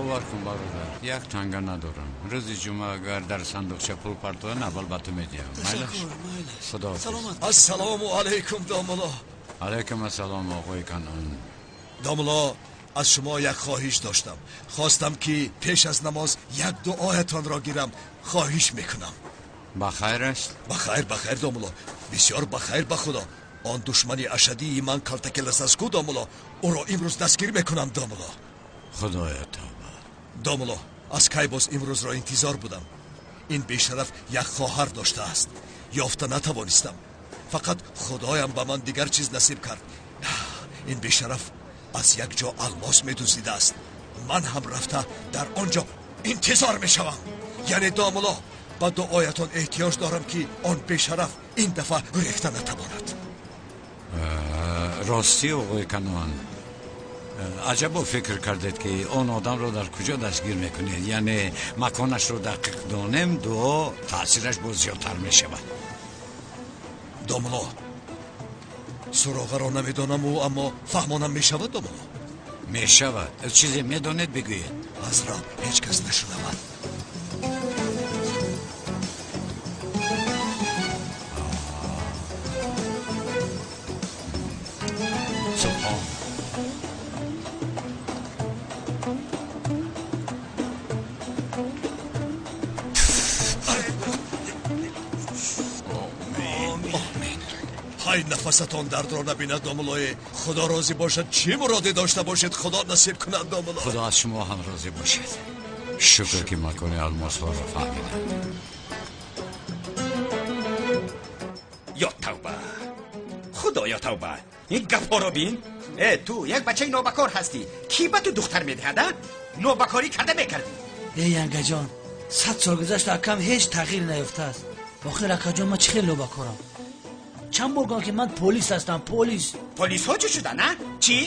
Бовар кун, бародар, як танга надорам. Рӯзи ҷумъа агар дар сандуқча пул партоян, аввал ба ту медиҳам. Ташаккур, майлаш. Худоҳофиз. Саломат. Ассалому алайкум, домулло. Алайкум ассалом, оғои Канъон. Домулло, аз шумо як хоҳиш доштам. Хостам ки пеш аз намоз як дуоятонро гирам. Хоҳиш мекунам. Ба хайр аст? Ба хайр, ба хайр, домулло. Бисёр ба хайр, ба худо. Он душмани ашадии ман калтакелас аст ку, домулло. Ӯро имрӯз дастгир мекунам, домулло. Худоя, тавба. Домулло, аз кай боз имрӯзро интизор будам. Ин бешараф як хоҳар доштааст. Ёфта натавонистам. Фақат худоям ба ман дигар чиз насиб кард. Ин бешараф аз як ҷо алмос медуздидааст. Ман ҳам рафта дар он ҷо интизор мешавам. Яъне, домулло, ба дуоятон эҳтиёҷ дорам, ки он бешараф ин дафъа гурехта натавонад. Ростӣ, оғои Канъон, аҷабо фикр кардед, ки он одамро дар куҷо дастгир мекунед. Яъне маконашро дақиқ донем, дуо таъсираш боз зиёдтар мешавад. Домулло, суроғаро намедонаму, аммо фаҳмонам мешавад, домулло? Мешавад. Чизе медонед, бигӯед. Аз роҳ ҳеҷ кас нашунавад. Субҳон. Ҳай, нафасатон дардро набинад, домуллое. Худо розӣ бошад. Чӣ муроде дошта бошед, худо насиб кунад, домулло. Худо аз шумо ҳам розӣ бошад. Шукр, ки макони алмосҳоро фаҳмидам. Ё тавба, худоё, тавба, ин гапҳоро бин. Э, ту як бачаи нобакор ҳастӣ. Кӣ ба ту духтар медиҳад, а? Нобакорӣ карда мекардӣ. Э, янгаҷон, 100 сол гузашт, акам ҳеҷ тағйир наёфтааст. Охир, акаҷон, ман чӣ хел нобакорам? Чанд бор гуфтам, ки ман полис ҳастам, полис. Полисҳо чӣ шудан, а? Чӣ,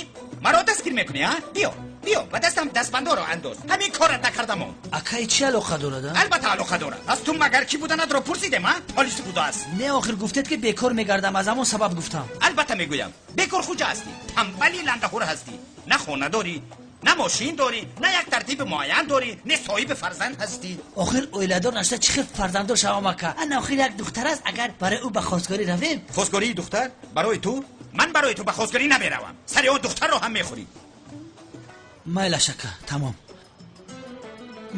маро дастгир мекунӣ, а? Биё, биё, ба дастам дастбандоро андоз. Ҳамин корат накардамон. Акай, чӣ алоқа дорад, а? Албатта, алоқа дорад. Аз ту магар кӣ буданатро пурсидем, а? Полис будааст. Не, охир гуфтед, ки бекор мегардам, аз ҳамон сабаб гуфтам. Албатта мегӯям, бекор хуҷа ҳастӣ, тамбали ландахӯр ҳастӣ. На хона дорӣ, на мошин дорӣ, на як тартиби муайян дорӣ, не соҳиби фарзанд ҳастӣ. Охир оиладор нашуда чӣ хел фарзанддор шавам, ака? Ана, охир як духтар аст, агар барои ӯ ба хостгорӣ равем. Хостгории духтар барои ту? Ман барои ту ба хостгорӣ намеравам. Сари он духтарро ҳам мехӯрӣ. Майлаш, ака, тамом.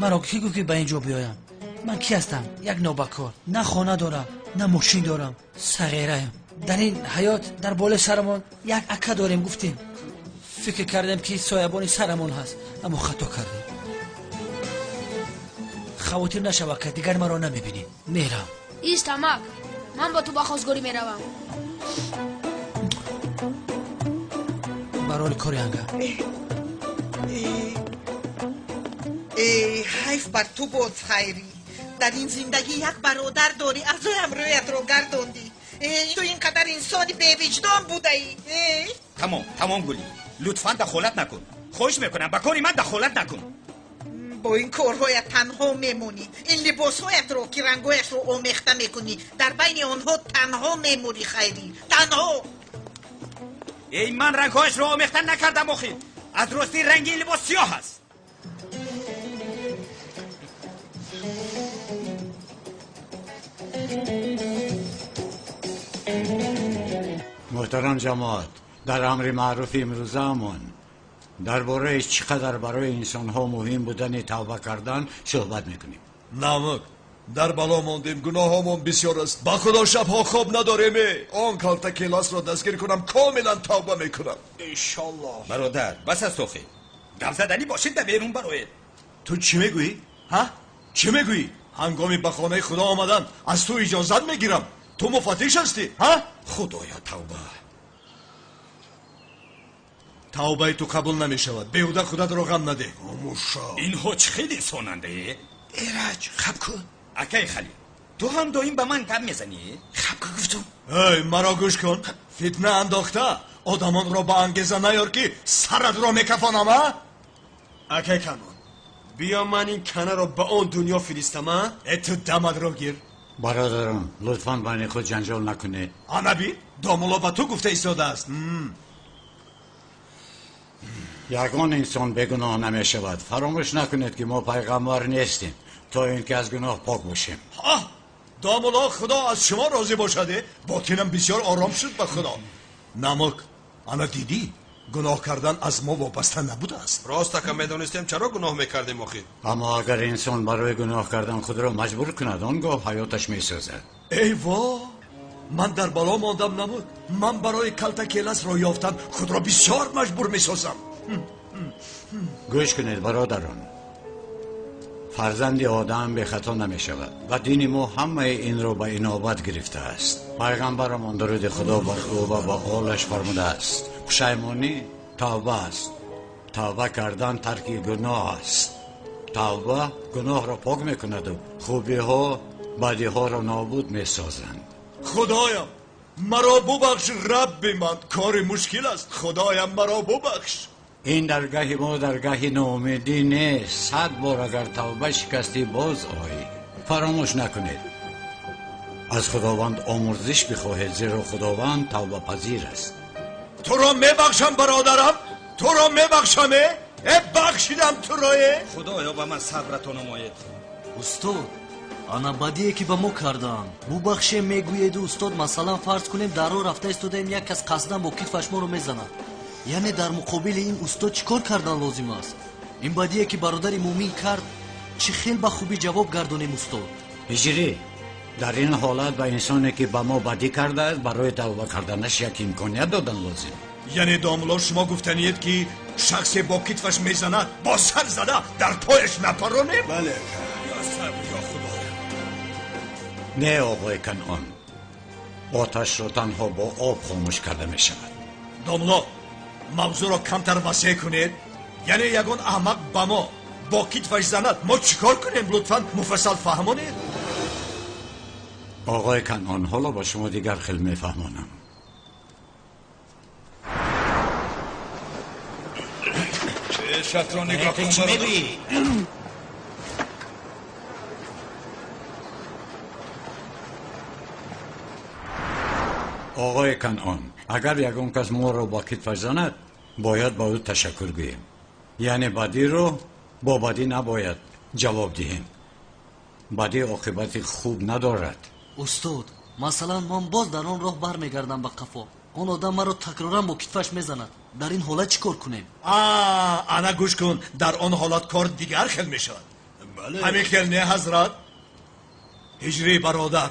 Маро кӣ гуфт, ки ба ин ҷо биёям? Ман кӣ ҳастам? Як нобакор. На хона дорам, на мошин дорам, сағираям. Дар ин ҳаёт дар болои сарамон як ака дорем, гуфтем, фикр кардем, ки соябони сарамон ҳаст, аммо хато кардем. Хавотир нашав, ака, дигар маро намебинӣ, мерам. Ист, амак, ман бо ту ба хостгорӣ меравам. Барори кори, анга. Э, ҳайф бар ту бод, Хайрӣ. Дар ин зиндагӣ як бародар дорӣ, азоям рӯятро гардондӣ. Э, ту ин қадар инсони бевиҷдон будаӣ, э? Тамом, тамом, Гулӣ, лутфан дахолат накун. Хоҳиш мекунам, ба кори ман дахолат накун. Бо ин корҳоят танҳо мемонӣ. Ин либосҳоятро, ки рангҳояшро омехта мекунӣ, дар байни онҳо танҳо мемурӣ, Хайрӣ, танҳо. Эй, ман рангҳояшро омехта накардам. Охир аз рости ранги ин либос сиёҳ аст. Муҳтарам ҷамоат, дар амри маъруфи имрӯзаамон дар бораи чӣ қадар барои инсонҳо муҳим будани тавба кардан суҳбат мекунем. Намак дар бало мондем, гуноҳомон бисёр аст. Ба худо, шабҳо хоб надорем. Он калта келасро дастгир кунам, комилан тавба мекунам. Иншоллоҳ. Бародар, бас аст. Охир гап заданӣ бошед, ба берун бароед. Ту чӣ мегӯӣ, ҳа? Чӣ мегӯӣ? Ҳангоми ба хонаи худо омадан аз ту иҷозат мегирам? Ту муфаттиш ҳастӣ, ҳа? Худоё, тавба. Тавбаи ту қабул намешавад. Беҳуда худатро ғам надеҳ. Хомӯша. Инҳо чӣ хел инсонанда, е? Эраҷ, хаб кун. Акаи Халил, ту ҳам доим ба ман гап мезанӣ? Хаб кун, гуфтум. Эй, маро гӯш кун. Фитна андохта одамонро ба ангеза наёр, ки саратро мекафонам, а? Акай Канон, биё, ман ин канаро ба он дунё фиристам, а? Э, ту дамадро гир. Бародарон, лутфан байни худ ҷанҷол накунед. Ана бин, домулло ба ту гуфта истодааст. Ягон инсон бегуноҳ намешавад. Фаромӯш накунед, ки мо пайғамбар нестем, то ин ки аз гуноҳ пок бошем. Домулло, худо аз шумо розӣ бошад. Ботинам бисёр ором шуд ба худо. Намак, ана дидӣ, гуноҳ кардан аз мо вобаста набудааст. Рост ака, медонистем, чаро гуноҳ мекардем охир? Аммо агар инсон барои гуноҳ кардан худро маҷбур кунад, он гоҳ ҳаёташ месӯзад. Эй во, ман дар бало мондам. Намуд, ман барои калта келасро ёфтан худро бисёр маҷбур месозам. Гӯш кунед, бародарон, фарзанди одам бехато намешавад ва дини мо ҳамаи инро ба инобат гирифтааст. Пайғамбарамон, дуруди худо бар ӯ ва ба олаш, фармудааст: пушаймонӣ тавба аст, тавба кардан тарки гуноҳ аст. Тавба гуноҳро пок мекунаду хубиҳо бадиҳоро нобуд месозанд. Худоям, маро бубахш. Рабби ман, кори мушкил аст. Худоям, маро бубахш. Ин даргаҳи мо даргаҳи ноумедӣ нест. 100 бор агар тавба шикастӣ, боз оӣ. Фаромӯш накунед, аз худованд омӯрзиш бихоҳед, зеро худованд тавбапазир аст. Туро мебахшам, бародарам, туро мебахшам. Э, бахшидам туро. Худоё, ба ман сабрато намоед. Устод, ана бадие ки ба мо карданд, бубахшем мегӯеду. Устод, масалан, фарз кунем, дар роҳ рафта истодаем, як кас қасдан бо китфаш моро мезанад. Яъне дар муқобили ин, устод, чӣ кор кардан лозим аст? Ин бадие ки бародари мӯмин кард, чӣ хел ба хубӣ ҷавоб гардонем, устод? Ҳиҷрӣ, дар ин ҳолат ба инсоне, ки ба мо бадӣ кардааст, барои тавба карданаш як имконият додан лозим. Яъне, домулло, шумо гуфтаниед, ки шахсе бо китфаш мезанад, бо сар зада дар пояш напаронем? Бале. Ё сабр, ё худоя. Не, оғои Канъон, оташро танҳо бо об хомӯш карда мешавад. Домулло, мавзӯъро камтар васеъ кунед. Яъне ягон аҳмақ ба мо бо китфаш занад, мо чӣ кор кунем? Лутфан муфассал фаҳмонед. Оғои Канъон, ҳоло ба шумо дигар хел мефаҳмонам. Чешатро нигоҳ кун. Чӣ мегӯӣ? Оғои Канъон, агар ягон кас моро бо китфаш занад, бояд ба ӯ ташаккур гӯем. Яъне бадиро бо бадӣ набояд ҷавоб диҳем. Бадӣ оқибати хуб надорад. Устод, масалан, ман боз дар он роҳ бармегардам ба қафо, он одам маро такроран бо китфаш мезанад. Дар ин ҳолат чӣ кор кунем? Ана гӯш кун, дар он ҳолат кор дигар хел мешавад. Ҳамин хел не, ҳазрат Ҳиҷрӣ? Бародар,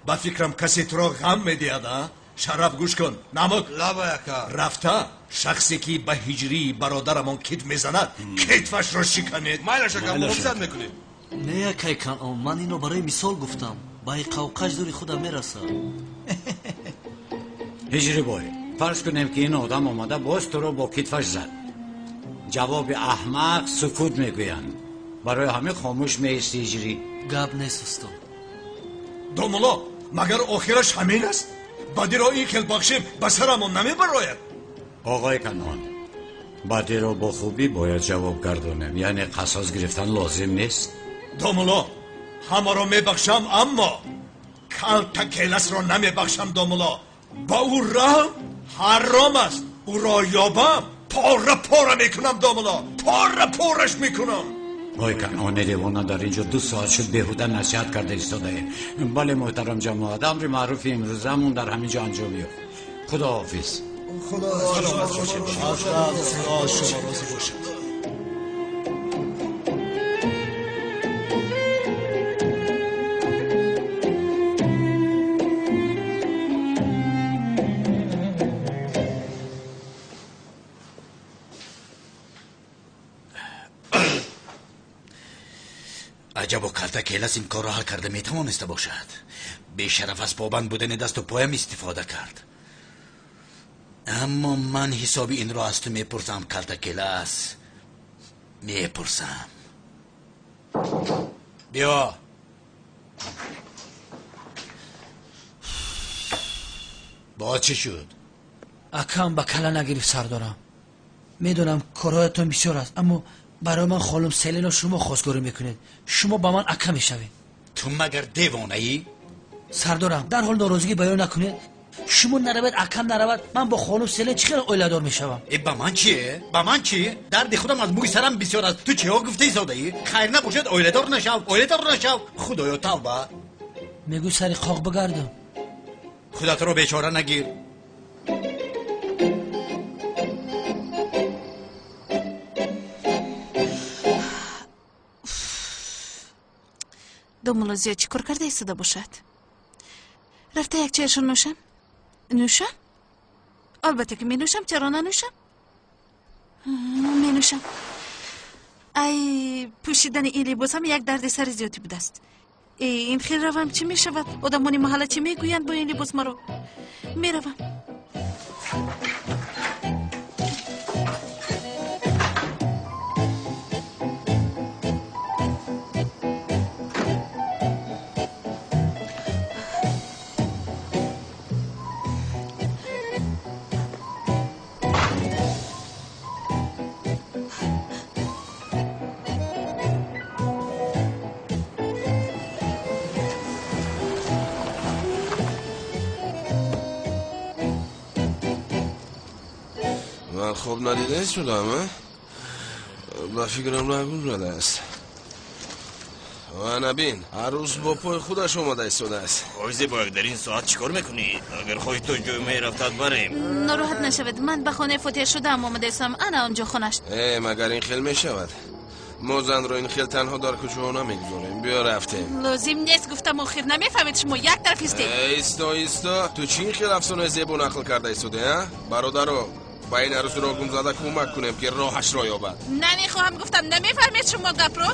ба фикрам, касе туро ғам медиҳад. А Шараф, гӯш кун. Намук. Лабай, ака. Рафта шахсе, ки ба Ҳиҷрии бародарамон китф мезанад, китфашро шиканед. Майлаш, ака, муҳофизат мекунем. Не, акай Канъон, ман инро барои мисол гуфтам. Ба иқавқаш зури худам мерасад. Ҳиҷрибой, фарз кунем, ки ин одам омада боз туро бо китфаш зад. Ҷавоби аҳмақ сукут мегӯянд. Барои ҳамин хомӯш меисти, Ҳиҷрӣ. Гап нест, устод. Домулло, магар охираш ҳамин аст? Бадиро ин хел бахшем, ба сарамон намебарояд? Оғои Канъон, бадиро бо хубӣ бояд ҷавоб гардонем, яъне қасос гирифтан лозим нест. Домулло, ҳамаро мебахшам, аммо калта келасро намебахшам. Домулло, ба ӯ раҳм ҳаром аст. Ӯро ёбам, пора пора мекунам. Домулло, пора пораш мекунам. Ой, Канъони девона, дар инҷо 2 соат шуд, беҳуда насиҳат карда истодаем. Бале, муҳтарам ҷамоат, амри маъруфи имрӯзамон дар ҳамин ҷо анҷом ёфт. Худоҳофиз. Худо аз шумо розӣ бошад. Аҷабо, калта келас ин корро ҳал карда метавониста бошад. Бешараф аз побанд будани дасту поям истифода кард. Аммо ман ҳисоби инро аз ту мепурсам, калта келас, мепурсам. Биё. Боз чӣ шуд? Акам ба кала нагирифт, сардорам. Медонам, корҳоятон бисёр аст, аммо барои ман холум Селино шумо хостгорӣ мекунед. Шумо ба ман ака мешавед. Ту магар девонаӣ? Сардорам, дарҳол норозигӣ баён накунед. Шумо наравед, акам наравад, ман бо хонум Селен чӣ хел оиладор мешавам? Э, ба ман чӣ? Ба ман чӣ? Дарди худам аз мӯи сарам бисёр аст. Ту чиҳо гуфтаи содаӣ? Хайр набошад, оиладор нашав, оиладор нашав. Худоё, тавба. Мегӯй сари қоқ бигардам. Худатро бечора нагир. Домулло Зиё чӣ кор карда истода бошад? Рафта як чайашон нӯшам? Нӯшам? Албатта ки менӯшам, чаро нанӯшам? Менӯшам. Ай, пӯшидани ин либосам як дарди сари зиёдӣ будааст. Э, ин хел равам чӣ мешавад? Одамони маҳалла чӣ мегӯянд бо ин либос маро? Меравам. Ман хоб надида истодам, ба фикрам нагузадааст. Ана бин, ҳар рӯз бо пои худаш омада истодааст. Ой Зебояк, дар ин соат чӣ кор мекунӣ? Агар хоҳӣ то ҷой мерафтад барем. Нороҳат нашавед, ман ба хонаи фотиҳа шудаам омадаистам, ана он ҷо хонаш. Э, магар ин хел мешавад? Мо занро ин хел танҳо дар кӯчаҳо намегузорем. Биё рафтем. Лозим нест, гуфтам, охир намефаҳмед, шумо як тараф истед. Исто, исто, ту чӣ ин хел афсонаи зебо нақл карда истоде, а? Бародаро, ба ин арӯсро гумзада кӯмак кунем, ки роҳашро ёбад. Намехоҳам, гуфтам, намефаҳмед шумо гапро?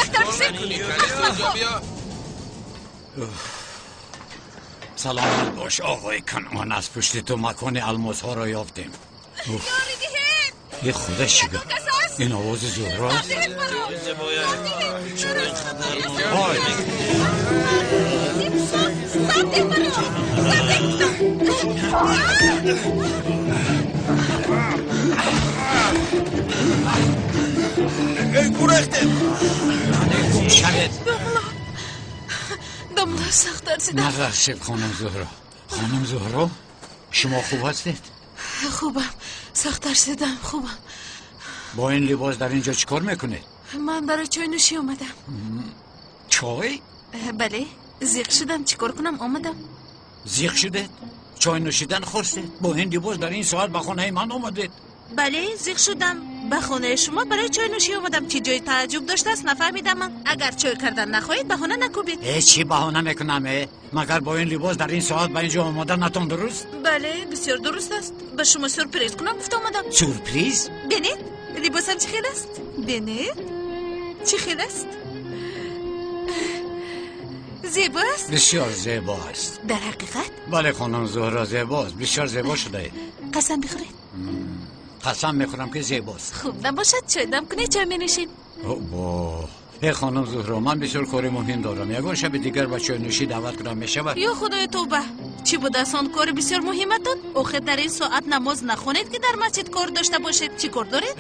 Як тараф истед. Саломат бош, оғои Канъон, аз пушти ту макони алмосҳоро ёфтем. Ёрӣ диҳед! Е, худа чӣ гап? Ин овози Зуҳро аст? Ой! Эй, гурехтем! Гум шавед! Домла, сахт тарсидам. Натарсед, хонум Зуҳро. Хонум Зуҳро, шумо хуб ҳастед? Хубам, сахт тарсидам, хубам. Бо ин либос дар ин ҷо чӣ кор мекунед? Ман барои чойнӯшӣ омадам. Чой? Бале, зиқ шудам, чӣ кор кунам, омадам. Зиқ шудед? Чой нӯшидан хостед? Бо ин либос дар ин соат ба хонаи ман омадед? Бале, зиқ шудам. Ба хонаи шумо барои чойнӯшӣ омадам. Чӣ ҷои тааҷҷуб доштааст, нафаҳмидам ман. Агар чой кардан нахоҳед, баҳона накӯбед. Э, чӣ баҳона мекунам, э? Магар бо ин либос дар ин соат ба ин ҷо омода натон дуруст? Бале, бисёр дуруст аст. Ба шумо сюрприз кунам гуфта омадам. Сюрприз? Бинед, либосам чӣ хел аст? Бинед, чӣ хел аст? Зебо аст? Бисёр зебо аст. Дар ҳақиқат? Бале, хонум Зуҳро, зебо аст. Бисёр зебо шудаед. Қасам бихӯред. Қасам мехӯрам, ки зебост. Хуб набошад, чой дам кунед, чой менӯшем. Бо э, хонум Зуҳро, ман бисёр кори муҳим дорам. Ягон шаби дигар ба чойнӯшӣ даъват кунам, мешавад? Ё худои, тавба! Чӣ будааст он кори бисёр муҳиматон? Охир дар ин соат намоз нахонед, ки дар масҷид кор дошта бошед. Чӣ кор доред?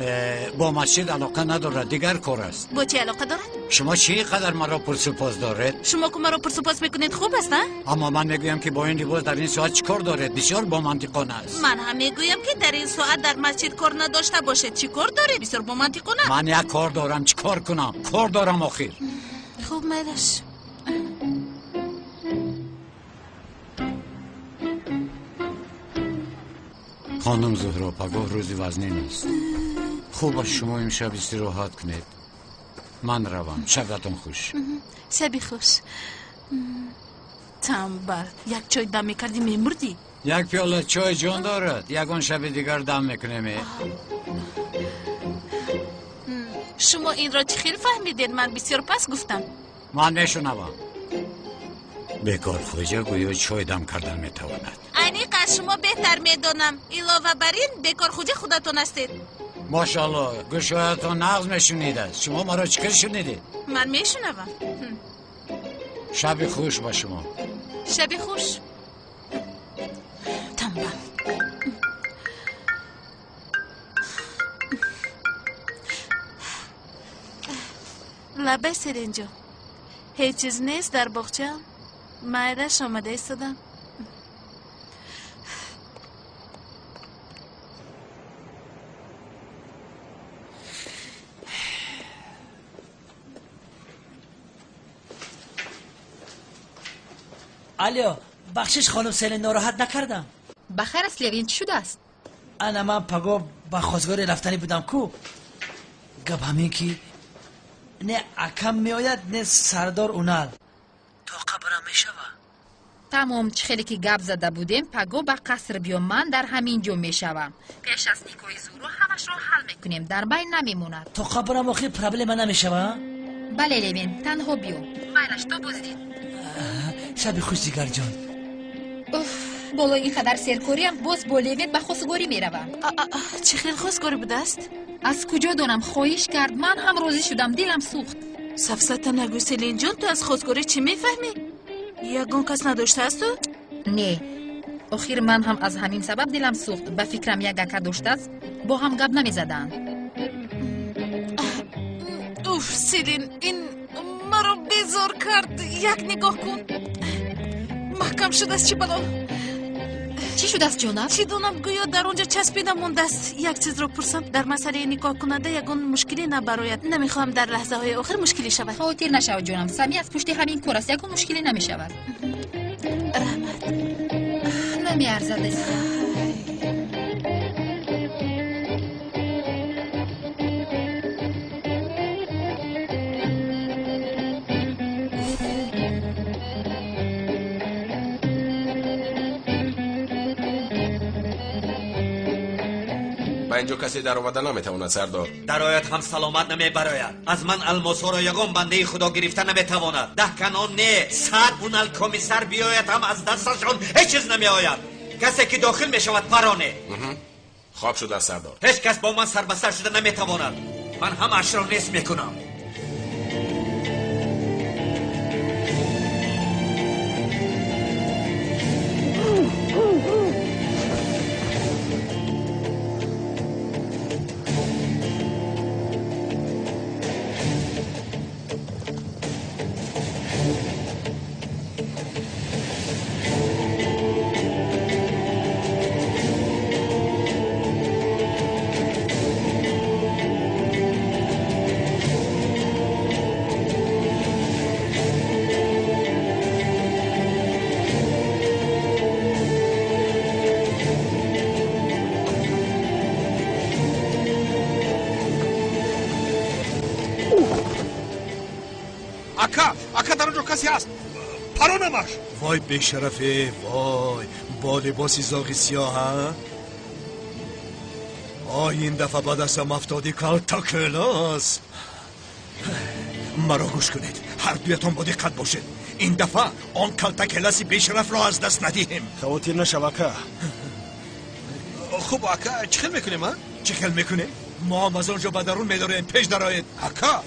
Бо масҷид алоқа надорад, дигар кор аст. Бо чӣ алоқа дорад? Шумо чӣ қадар маро пурсупос доред? Шумо ку маро пурсупос мекунед, хуб аст, а? Аммо ман мегӯям, ки бо ин либос дар ин соат чӣ кор доред? Бисёр бомантиқона аст. Ман ҳам мегӯям, ки дар ин соат дар масҷид кор надошта бошед. Чӣ кор доред? Бисёр бомантиқона. Ман як кор дорам, чӣ кор кунам? Кор дорам охир. Хуб, майлаш. Хонум Зуҳро, пагоҳ рӯзи вазнин аст. Хуб аст, шумо имшаб истироҳат кунед. Ман равам. Шабатон хуш. Шаби хуш. Тамбал, як чой дам мекардӣ, мемурдӣ. Як пиёла чой ҷон дорад. Ягон шаби дигар дам мекунем. Шумо инро чӣ хел фаҳмидед? Ман бисёр пас гуфтам. Ман мешунавам. Бекор хоҷа гӯё чой дам кардан метавонад. Аниқ аз шумо беҳтар медонам. Илова бар ин, бекор хоҷа худатон ҳастед. Мошалло, гӯшҳоятон нағз мешунидааст. Шумо маро чӣ хел шунидед? Ман мешунавам. Шаби хуш ба шумо. Шаби хуш. Тамбал. Лабай, Селинҷон, ҳеҷ чиз нест дар боғчаам. Майлаш, омада истодам. Алло, бахшиш хонум Селин, нороҳат накардам? Ба хайр аст, Левин, чӣ шудааст? Ана ман паго ба хостгорӣ рафтанӣ будам ку. Гап ҳамин ки не акам меояд, не сардор Унал. Тоқа барам мешава? Тамом, чӣ хеле ки гап зада будем, паго ба қаср биё, ман дар ҳамин ҷо мешавам. Пеш аз никоҳи Зуҳро ҳамашро ҳал мекунем, дар байн намемонад. Тоқа барам охир проблема намешава? Бале, Левин, танҳо биё. Майлаш, то боздид. Шаби хуш, ҷигарҷон. Уф, болои ин қадар серкориам боз бо Левин ба хостгорӣ меравам. Чӣ хел хостгорӣ будааст? Аз куҷо донам, хоҳиш кард, ман ҳам розӣ шудам, дилам сӯхт. Сафсата нагӯ, Селинҷон, ту аз хостгорӣ чӣ мефаҳмӣ? Ягон кас надоштаасту? Не, охир ман ҳам аз ҳамин сабаб дилам сӯхт. Ба фикрам як ака доштааст, бо ҳам гап намезаданд. Уф, Селин, ин маро безор кард. Як нигоҳ кун, маҳкам шудааст, чӣ бало. Чӣ шудааст, ҷонаб? Чӣ донам, гӯё дар он ҷо часпида мондааст. Як чизро пурсам, дар масъалаи никоҳкунанда ягон мушкиле набарояд? Намехоҳам дар лаҳзаҳои охир мушкиле шавад. Хотир нашавад, ҷонам, Сами аз пушти ҳамин кор аст, ягон мушкиле намешавад. Раҳмат. Намеарзад, азизам. Ба инҷо касе даромада наметавонад, сардор. Дарояд ҳам саломат намебарояд. Аз ман алмосҳоро ягон бандаи худо гирифта наметавонад. 10 канон не, 100 Унал комиссар биёяд ҳам аз дасташон ҳеҷ чиз намеояд. Касе ки дохил мешавад пароне. Хоб шудааст, сардор. Ҳеҷ кас бо ман сарбасар шуда наметавонад. Ман ҳамаашро нест мекунам. Ака, дар он ҷо касе ҳаст, паронамаш. Вой бешарафе, вой, бо либоси зоғи сиёҳ, а? Ой, ин дафъа ба дастам афтоди, калтакелос. Маро гӯш кунед, ҳар дуятон бо диққат бошед. Ин дафъа он калтакеласи бешарафро аз даст надиҳем. Хавотир нашав, ака. Хуб, ака, чӣ хел мекунем, а? Чӣ хел мекунем? Мо ҳам аз он ҷо ба дарун медорем, пеш дароед. Ака,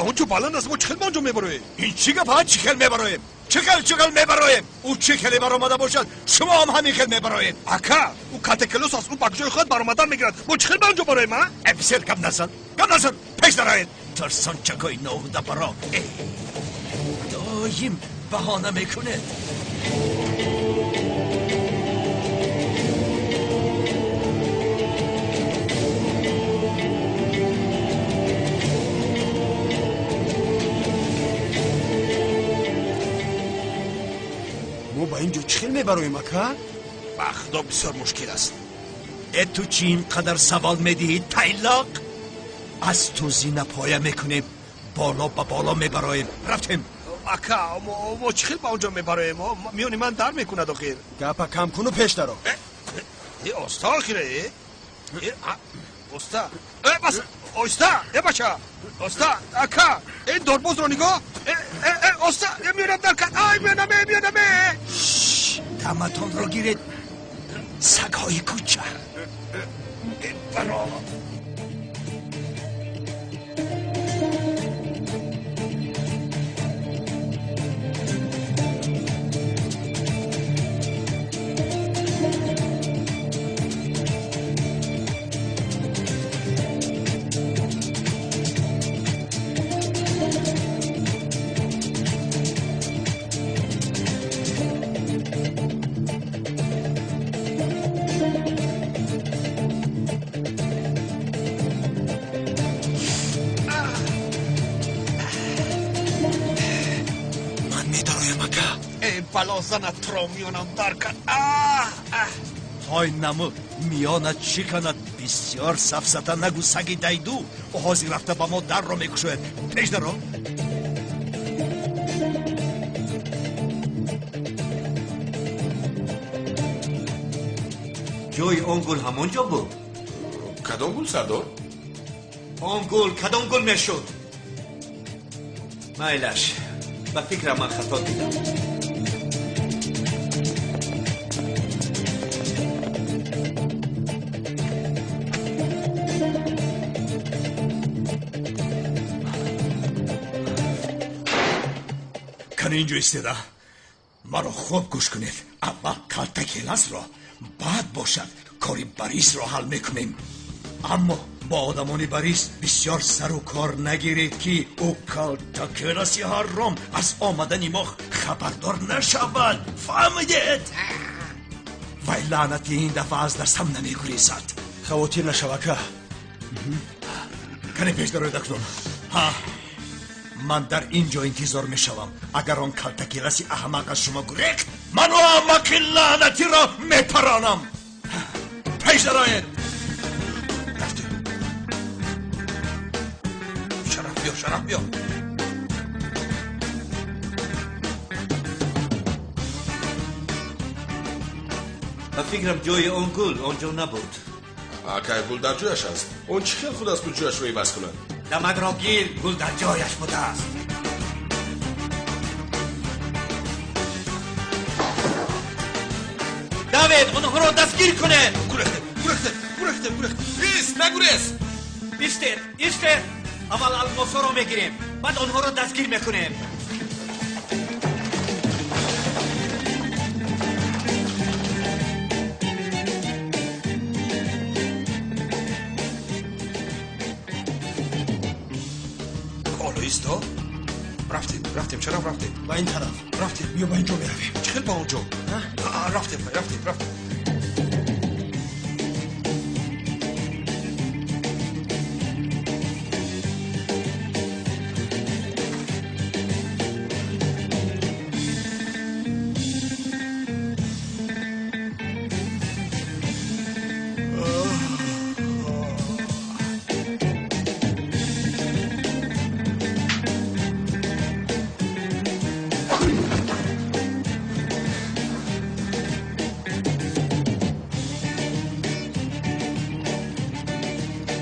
он ҷо баланд аст, мо чӣ хел ба он ҷо мебароем? Ин чӣ гап, ҳа? Чӣ хел мебароем? Чӣ хел, чӣ хел мебароем? Ӯ чӣ хеле баромада бошад, шумо ҳам ҳамин хел мебароед. Ака, ӯ калтакелос аст, ӯ ба куҷои худ баромадан мегирад. Мо чӣ хел ба он ҷо бароем, а? Эписер, гап назан, гап назан, пеш дароед. Тарсончакои ноҳудабаро доим баҳона мекунед. Мо ба ин ҷо чӣ хел мебароем, ака? Ба худо бисёр мушкил аст. Э, ту чӣ ин қадар савол медиҳӣ, тайлоқ? Аз ту зинапоя мекунем, боло ба боло мебароем. Рафтем. Ака, мо чӣ хел ба он ҷо мебароем? Миёни ман дар мекунад охир. Гапа кам куну пеш даро. Оста охире. Оста. Бас, оста, э бача. Оста, ака, ин дорбозро нигоҳ. Оста, миёнам дар кард. Ай, миёнам, миёнам. Даматонро гиред, сагҳои кӯча. Баро. Ака! Э, бало занат туро миёнам дар кард. Ҳой намуд, миёнат шиканад. Бисёр сафсата нагӯ, саги дайду. Ӯ ҳозир рафта ба мо дарро мекушояд. Пеш даро. Ҷои он гул ҳамон ҷо буд. Кадом гул, сардор? Он гул кадом гул мешуд? Майлаш, ба фикрам ман хато дидам. Кани инҷо истода, маро хуб гӯш кунед. Аввал калтакеласро, баъд бошад кори Борисро ҳал мекунем. Аммо бо одамони Борис бисёр сару кор нагиред, ки ӯ калтакеласи ҳарром аз омадани мо хабардор нашавад. Фаҳмидед? Вай лаънати ин дафъа аз дастам намегурезад. Хавотир нашав, ака. Кане пеш дароед акнун. Ҳа, ман дар ин ҷо интизор мешавам. Агар он калтакеласи аҳмақ аз шумо гурехт, ман ӯ аҳмақи лаънатиро мепаронам. Пеш дароед. Рафтем. Шараф биё, шараф биё. Ба фикрам ҷои он гул он ҷо набуд. Акай, гул дар ҷояш аст. Он чӣ хел худ аз худ ҷояшро иваз кунад? Дамадро гир, гул дар ҷояш будааст. Давид, онҳоро дастгир кунед. Гурехтем, гурехтем, гурехтем, гурехтем. Ист, нагурез. Истед, истед. Аввал алмосҳоро мегирем, баъд онҳоро дастгир мекунем. Ҳоло исто. Рафтем, рафтем, чаро рафтем? Ба ин тараф. Рафтем. Биё ба ин ҷо меравем. Чӣ хел ба он ҷо? Рафтем, рафтем, рафтем.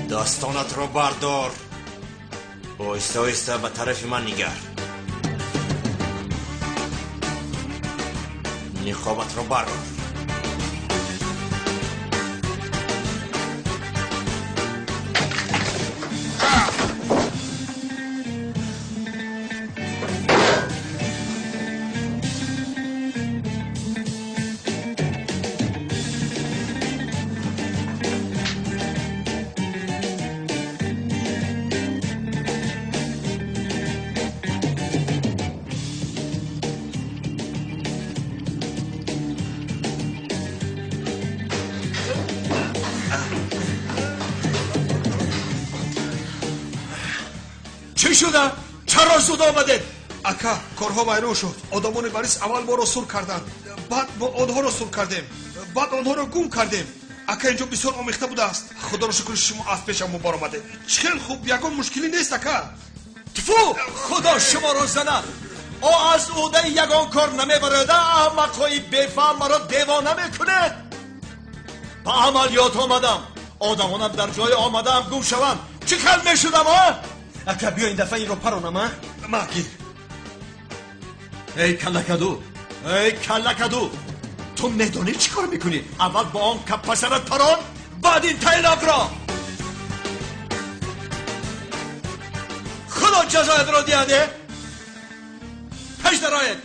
Дастонатро бардор. Оҳиста оҳиста ба тарафи ман нигар. Ниқобатро барор. Чӣ шуда? Чаро зуд омадед? Ака, корҳо вайрон шуд. Одамони Борис аввал моро сур карданд, баъд мо онҳоро сур кардем, баъд онҳоро гум кардем. Ака, инҷо бисёр омехта будааст. Худоро шукр, шумо аз пешам баромадед. Чӣ хел хуб, ягон мушкилӣ нест, ака. Тфу, худо шуморо занад. О аз ӯҳдаи ягон кор намебарояд. Аҳмақҳои бефаҳм маро девона мекунед. Ба амалиёт омадам. Одамонам дар ҷои омадаам гум шаванд. Чӣ хел мешудам, а? Ака, биё ин дафъа инро паронам, а? Ма гир. Эй каллакаду, эй каллакаду, ту медонӣ чӣ кор мекунӣ? Аввал бо он каппасарат парон, баъд ин тайлабро. Худо ҷазоятро диҳад, э? Пеш дароед.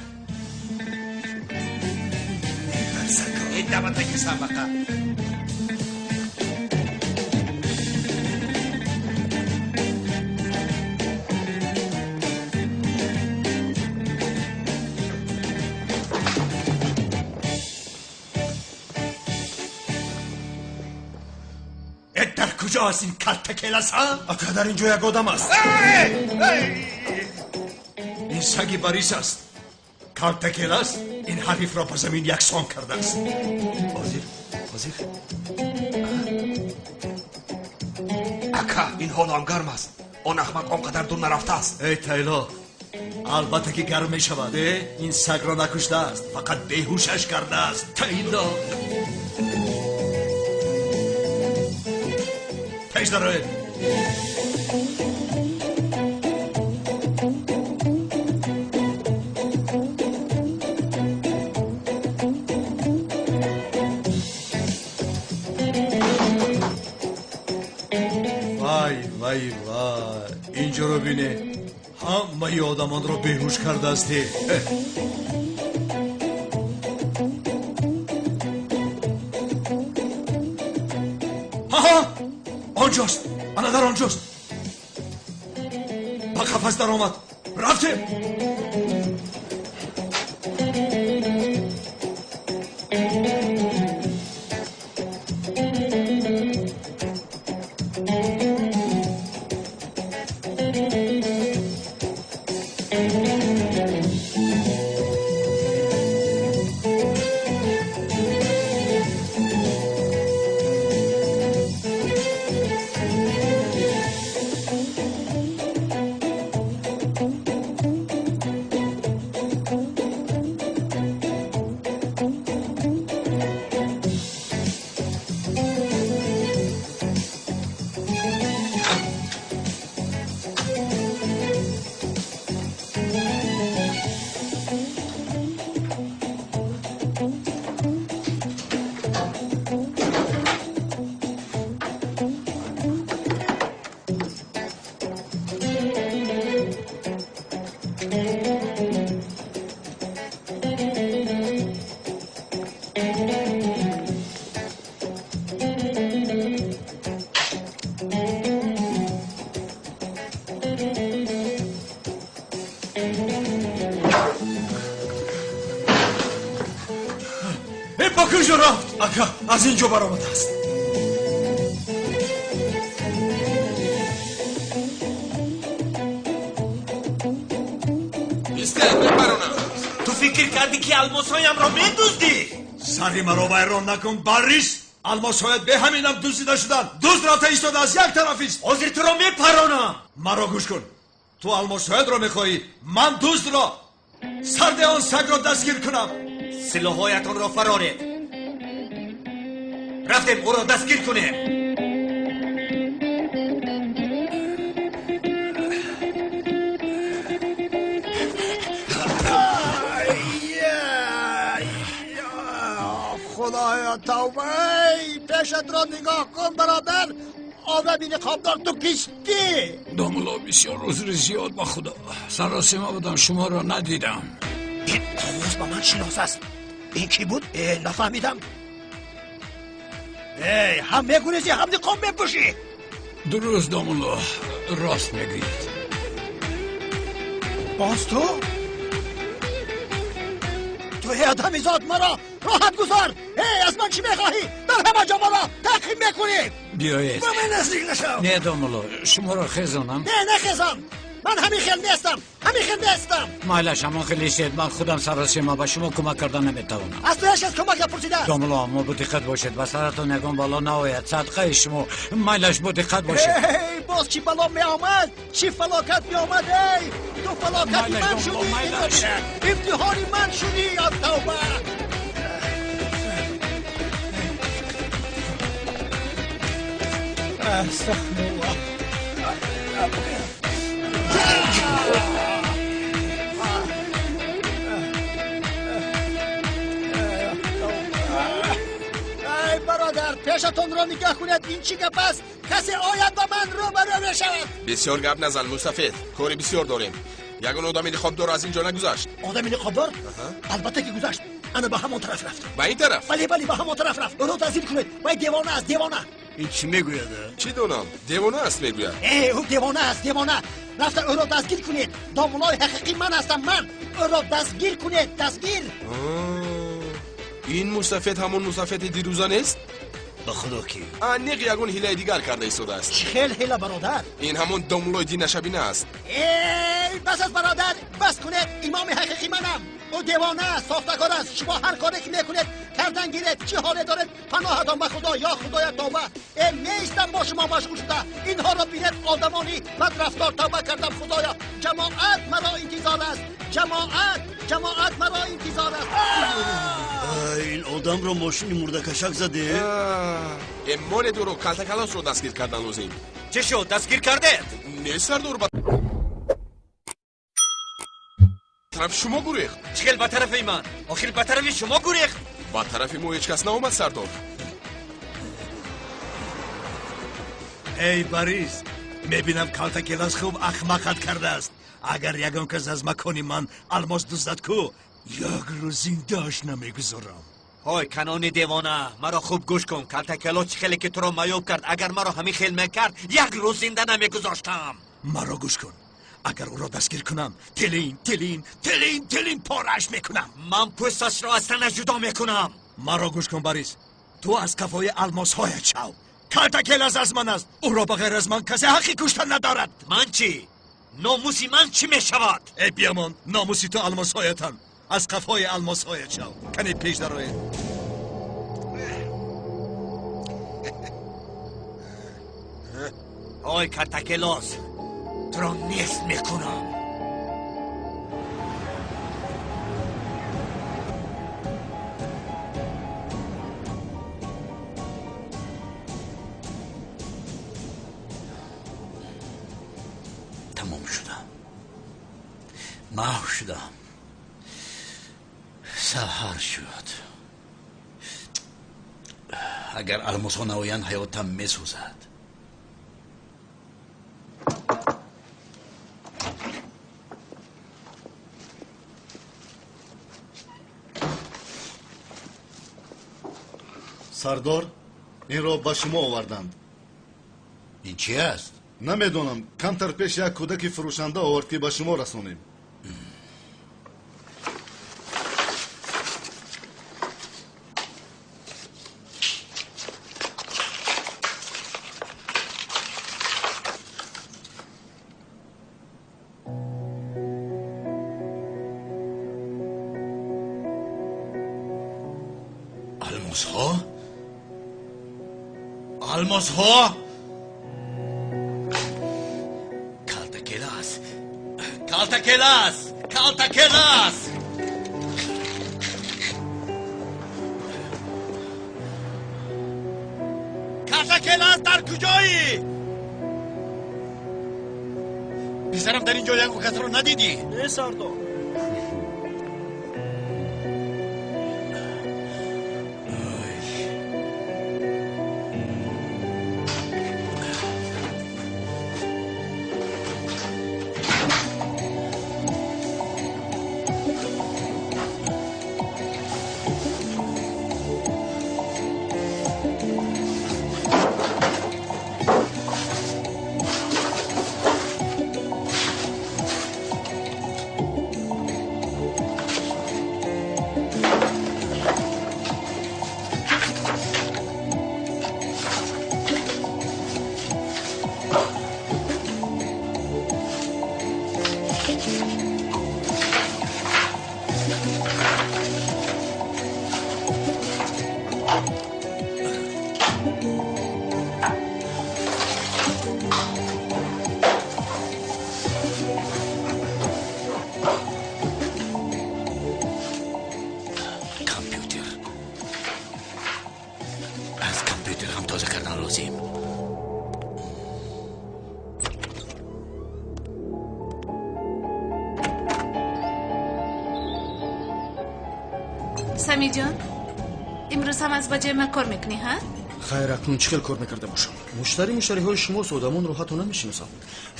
Ин даватаки сабақа. Дар куҷо аст ин калтакелас, ҳа? Ака, дар ин ҷо як одам аст. Ин саги Борис аст. Калтакел аст, ин ҳарифро ба замин яксон кардааст. Ҳозир, ҳозир. Ака, ин ҳоло ҳам гарм аст. Он аҳмақ он қадар дур нарафтааст. Эй Тайло, албатта ки гарм мешавад. Ин сагро накуштааст, фақат беҳушаш кардааст. Тайло, пеш дароед. Вай, вай, вай, инҷоро бине, ҳамаи одамонро беҳуш кардаасти. Ҳаҳа, онҷост, ана дар онҷост. Ба қафас даромад. Рафтем. Ба куҷо рафт? Ака, аз ин ҷо баромадааст. Истед, мепаронам. Ту фикр кардӣ, ки алмосҳоямро медуздӣ? Сари маро вайрон накун, Баррис. Алмосҳоят бе ҳаминам дуздида шуданд. Дузд рафта истодааст, як тарафист. Ҳозир туро мепаронам. Маро гӯш кун. Ту алмосҳоятро мехоҳӣ, ман дуздро. Сарде он сагро дастгир кунам. Силоҳҳоятонро фароред. Рафтем, ӯро дастгир кунем. Худоё, тавба! Пешатро нигоҳ кун, бародар. Одами ниқобдор, ту кистӣ? Домулло, бисёр узри зиёд, ба худо. Саросима будам, шуморо надидам. Ин овоз ба ман шинос аст. Ин кӣ буд? Нафаҳмидам. Эй, ҳам мегурезӣ, ҳам ниқоб мепӯшӣ. Дуруст, домулло, рост мегӯед. Боз ту? Ту эй одамизод, маро роҳат гузор. Эй, аз ман чӣ мехоҳӣ? Дар ҳама ҷо маро таъқиб мекунӣ. Биёед. Ба ман наздик нашав. Не, домулло, шуморо хезонам. Не, нахезон. Ман ҳамин хел нестам, ҳамин хел нестам. Майлаш, ҳамон хел истед. Ман худам саросима, ба шумо кӯмак карда наметавонам. Аз ту ҳеч кас кӯмак напурсидааст. Домулло, аммо бо диққат бошед, ба саратон ягон бало наояд. Садқаи шумо, майлаш, бо диққат бошед. Эй, боз чӣ бало меомад, чӣ фалокат меомад? Эй, ту фалокати ман шудӣ, имтиҳони ман шудӣ. Ё тавба! Астағфируллоҳ. Эй бародар, пешатонро нигоҳ кунед. Ин чӣ гап аст? Касе ояд, ба ман рӯбарӯ мешавад. Бисёр гап назан, мустафед, кори бисёр дорем. Ягон одами ниқобдор аз ин ҷо нагузашт? Одами ниқобдор албатта ки гузашт. Ана ба ҳамон тараф рафт. Ба ин тараф? Бале, бале, ба ҳамон тараф рафт. Ӯро дастгир кунед, вай девона аст, девона. Ин чӣ мегӯяд? Чӣ донам, девона аст мегӯяд. Э, ӯ девона аст, девона. Рафта ӯро дастгир кунед. Домуллои ҳақиқӣ ман ҳастам, ман. Ӯро дастгир кунед, дастгир. Ин мустафед ҳамон мустафеди дирӯза нест? Ба худо ки аниқ ягон ҳилаи дигар карда истодааст. Чӣ хел ҳила, бародар? Ин ҳамон домуллои динашабина аст. Эй, бас аст, бародар, бас кунед. Имоми ҳақиқӣ манам. Ӯ девона аст, сохтакор аст. Шумо ҳар коре ки мекунед кардан гиред. Чӣ ҳоле доред? Паноҳатон ба Худо. Ё Худоя, тавба. Э, меистам бо шумо машғул шуда. Инҳоро бинед, одамони бадрафтор. Тавба кардам, Худоё. Ҷамоат маро интизор аст. Ҷамоат, ҷамоат маро интизор аст. Ин одамро мошини мурдакашак заде? Эммоне дуро калтакалосро дастгир кардан лозим. Чӣ шуд, дастгир кардед? Не, сардор, ба тарафи шумо гурехт. Чӣ хел ба тарафи ман? Охир ба тарафи шумо гурехт. Ба тарафи мо ҳеҷ кас наомад, сардор. Эй Борис, мебинам калтакелас хуб ахмақат кардааст. Агар ягон кас аз макони ман алмос дуздад ку, як рӯз зиндааш намегузорам. Ҳой, канони девона, маро хуб гӯш кун. Калтакелос чӣ хеле ки туро маёб кард, агар маро ҳамин хел мекард, як рӯз зинда намегузоштам. Маро гӯш кун. Агар ӯро дастгир кунам, тилин, тилин, тилин, тилин пораш мекунам. Ман пӯсташро аз танаш ҷудо мекунам. Маро гӯш кун, Борис. Ту аз кафои алмосҳоят шав. Калтакелас аз ман аст. Ӯро ба ғайр аз ман касе ҳаққи куштан надорад. Ман чӣ? Номуси ман чӣ мешавад? Э, биёмон, номуси ту алмосҳоятанд. Аз қафои алмосҳоят шав. Кане пеш дароед. Ой, Калтакелос, туро нест мекунам. Тамом шудам, маҳв шудам. Саҳар шуд. Агар алмосҳо наоянд, ҳаётам месӯзад. Сардор, инро ба шумо оварданд. Ин чи аст? Намедонам, камтар пеш як кӯдаки фурӯшанда овард, ки ба шумо расонем. Алмосҳо? Алмосҳо? Калтакелас! Калтакелас! Калтакелас! Калтакелас, дар куҷоӣ? Писарам, дар ин ҷо ягон касро надидӣ? Не, сардор. Компютер. Аз компютер ҳам тоза кардан лозим. Самиҷон, имрӯз ҳам аз ба ҷои ман кор мекунӣ, ҳа? Хайр, акнун чӣ хел кор мекарда бошам? Муштари муштариҳои шумост, одамонро ҳатто намешиносам.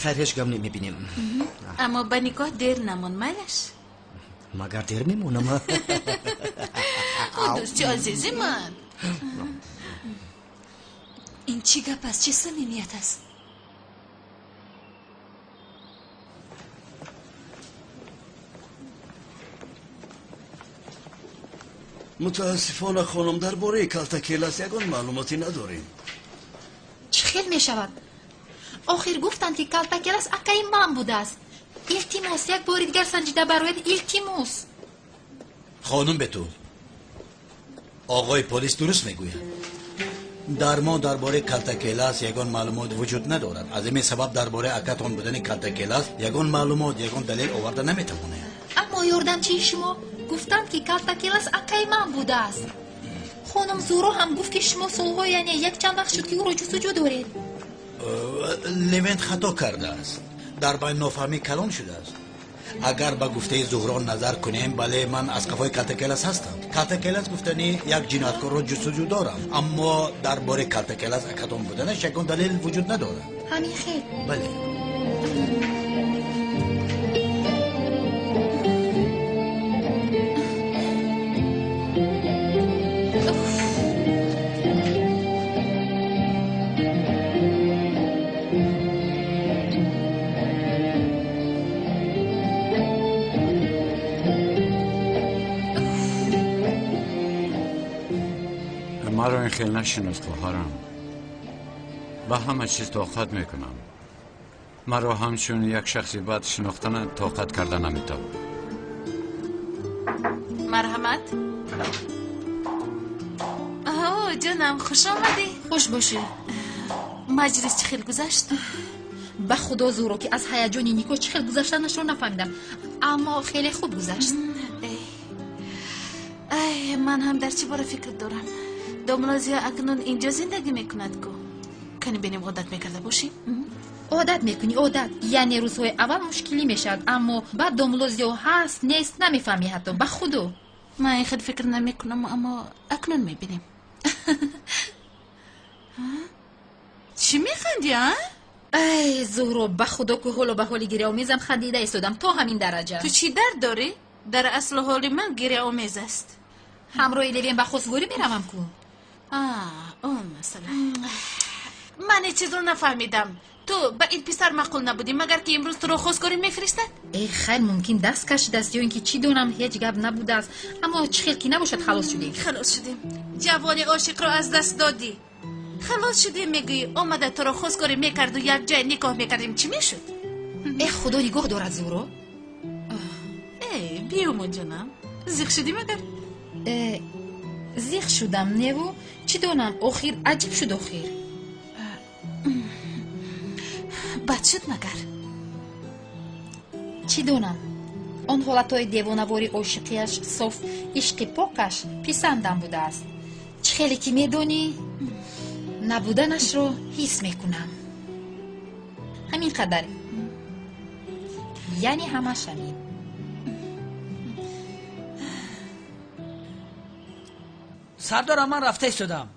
Хайр, ҳеҷ гап немебинем. Аммо ба никоҳ дер намон, майлаш? Магар дер мемонам? О, дӯсти азизи ман. Ин чӣ гап аст? Чӣ самимият аст? Мутаассифона, хонум, дар бораи калтакелас ягон маълумоте надорем. Чӣ хел мешавад? Охир гуфтанд, ки Калтакелас акаи ман будааст. Илтимос, як бори дигар санҷида барояд, илтимос. Хонум Бетул, оғои полис дуруст мегӯяд. Дар мо дар бораи Калтакелас ягон маълумот вуҷуд надорад. Аз ҳамин сабаб дар бораи акатон будани Калтакелас ягон маълумот, ягон далел оварда наметавонем. Аммо ёрдамчии шумо гуфтанд, ки Калтакелас акаи ман будааст. Хонум Зуро ҳам гуфт, ки шумо солҳо, яъне якчанд вақт шуд, ки ӯро ҷустуҷӯ доред. Левент хато кардааст. Дар байн нофаҳмӣ калон шудааст. Агар ба гуфтаи Зуҳро назар кунем, бале, ман аз қафои Калтакелас ҳастам. Калтакелас гуфтани як ҷинояткорро ҷустуҷӯ дорам, аммо дар бораи Калтакелас акатон буданаш ягон далел вуҷуд надорад. Ҳамин хел? Бале. Маро ин хел нашинос, хоҳарам. Ба ҳама чиз тоқат мекунам. Маро ҳамчун як шахси бад шинохтана тоқат карда наметавонам. Марҳамат. О, ҷонам, хуш омадӣ. Хуш бошӣ. Маҷлис чӣ хел гузашт? Ба худо, Зуро, ки аз ҳаяҷони никоҳ чӣ хел гузаштанашро нафаҳмидам, аммо хеле хуб гузашт. Ай, ман ҳам дар чӣ бора фикр дорам. Домла Зиё акнун инҷо зиндагӣ мекунад ку. Кани бинем, одат мекарда бошӣ? Одат мекунӣ, одат. Яъне рӯзҳои аввал мушкилӣ мешавад, аммо баъд домло Зиё ҳаст, нест, намефаҳмӣ ҳатто. Ба худо. Ман ин хел фикр намекунам, аммо акнун мебинем. Чӣ механдӣ, а? Ай, Зуҳро, ба худо, ку ҳоло ба ҳоли гиряомезам хандида истодам то ҳамин дараҷа. Ту чӣ дард дорӣ? Дар аслу ҳоли ман гиряомез аст. Ҳамроҳи Левен ба хостгорӣ меравам ку. Он масъала. Ман ҳеҷ чизро нафаҳмидам. Ту ба ин писар маъқул набудӣ, магар ки имрӯз туро хостгорӣ мефиристад? Э, хайр, мумкин даст кашидааст ё ин ки чӣ донам, ҳеҷ гап набудааст. Аммо чӣ хел ки набошад, халос шудем. Халос шудем. Ҷавони ошиқро аз даст додӣ. Халос шудем мегӯӣ, омада туро хостгорӣ мекарду якҷоя никоҳ мекардем, чӣ мешуд? Э, худо нигоҳ дорад, Зуро. Э, биёмо, ҷонам. Зиқ шудӣ магар? Э, зиқ шудам, неву чӣ донам, охир аҷиб шуд охир. Бад шуд магар? Чӣ донам, он ҳолатҳои девонавори ошиқияш, соф ишқи покаш писандам будааст. Чӣ хеле ки медонӣ, набуданашро ҳис мекунам. Ҳамин қадар, яъне ҳамаш ҳамин. Сардорам, ман рафта истодам.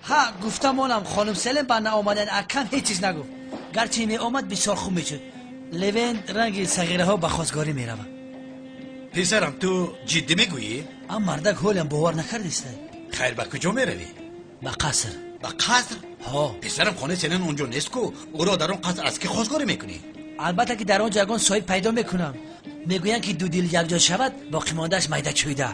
Ҳа, гуфтам онам, хонум Селем ба наомадани акам ҳеҷ чиз нагуфт. Гарчи меомад, бисёр хуб мешуд. Левен ранги сағираҳо ба хостгорӣ меравад. Писарам, ту ҷиддӣ мегӯӣ? Ам мардак ҳолям бовар накардиста. Хайр, ба куҷо меравӣ? Ба қаср. Ба қаср? Ҳо. Писарам, хонаи Селен онҷо нест ку. Ӯро дар он қаср аз кӣ хостгорӣ мекунӣ? Албатта ки дар он ҷо ягон соҳиб пайдо мекунам. Мегӯянд, ки ду дил якҷо шавад, боқимондааш майда чӯйда.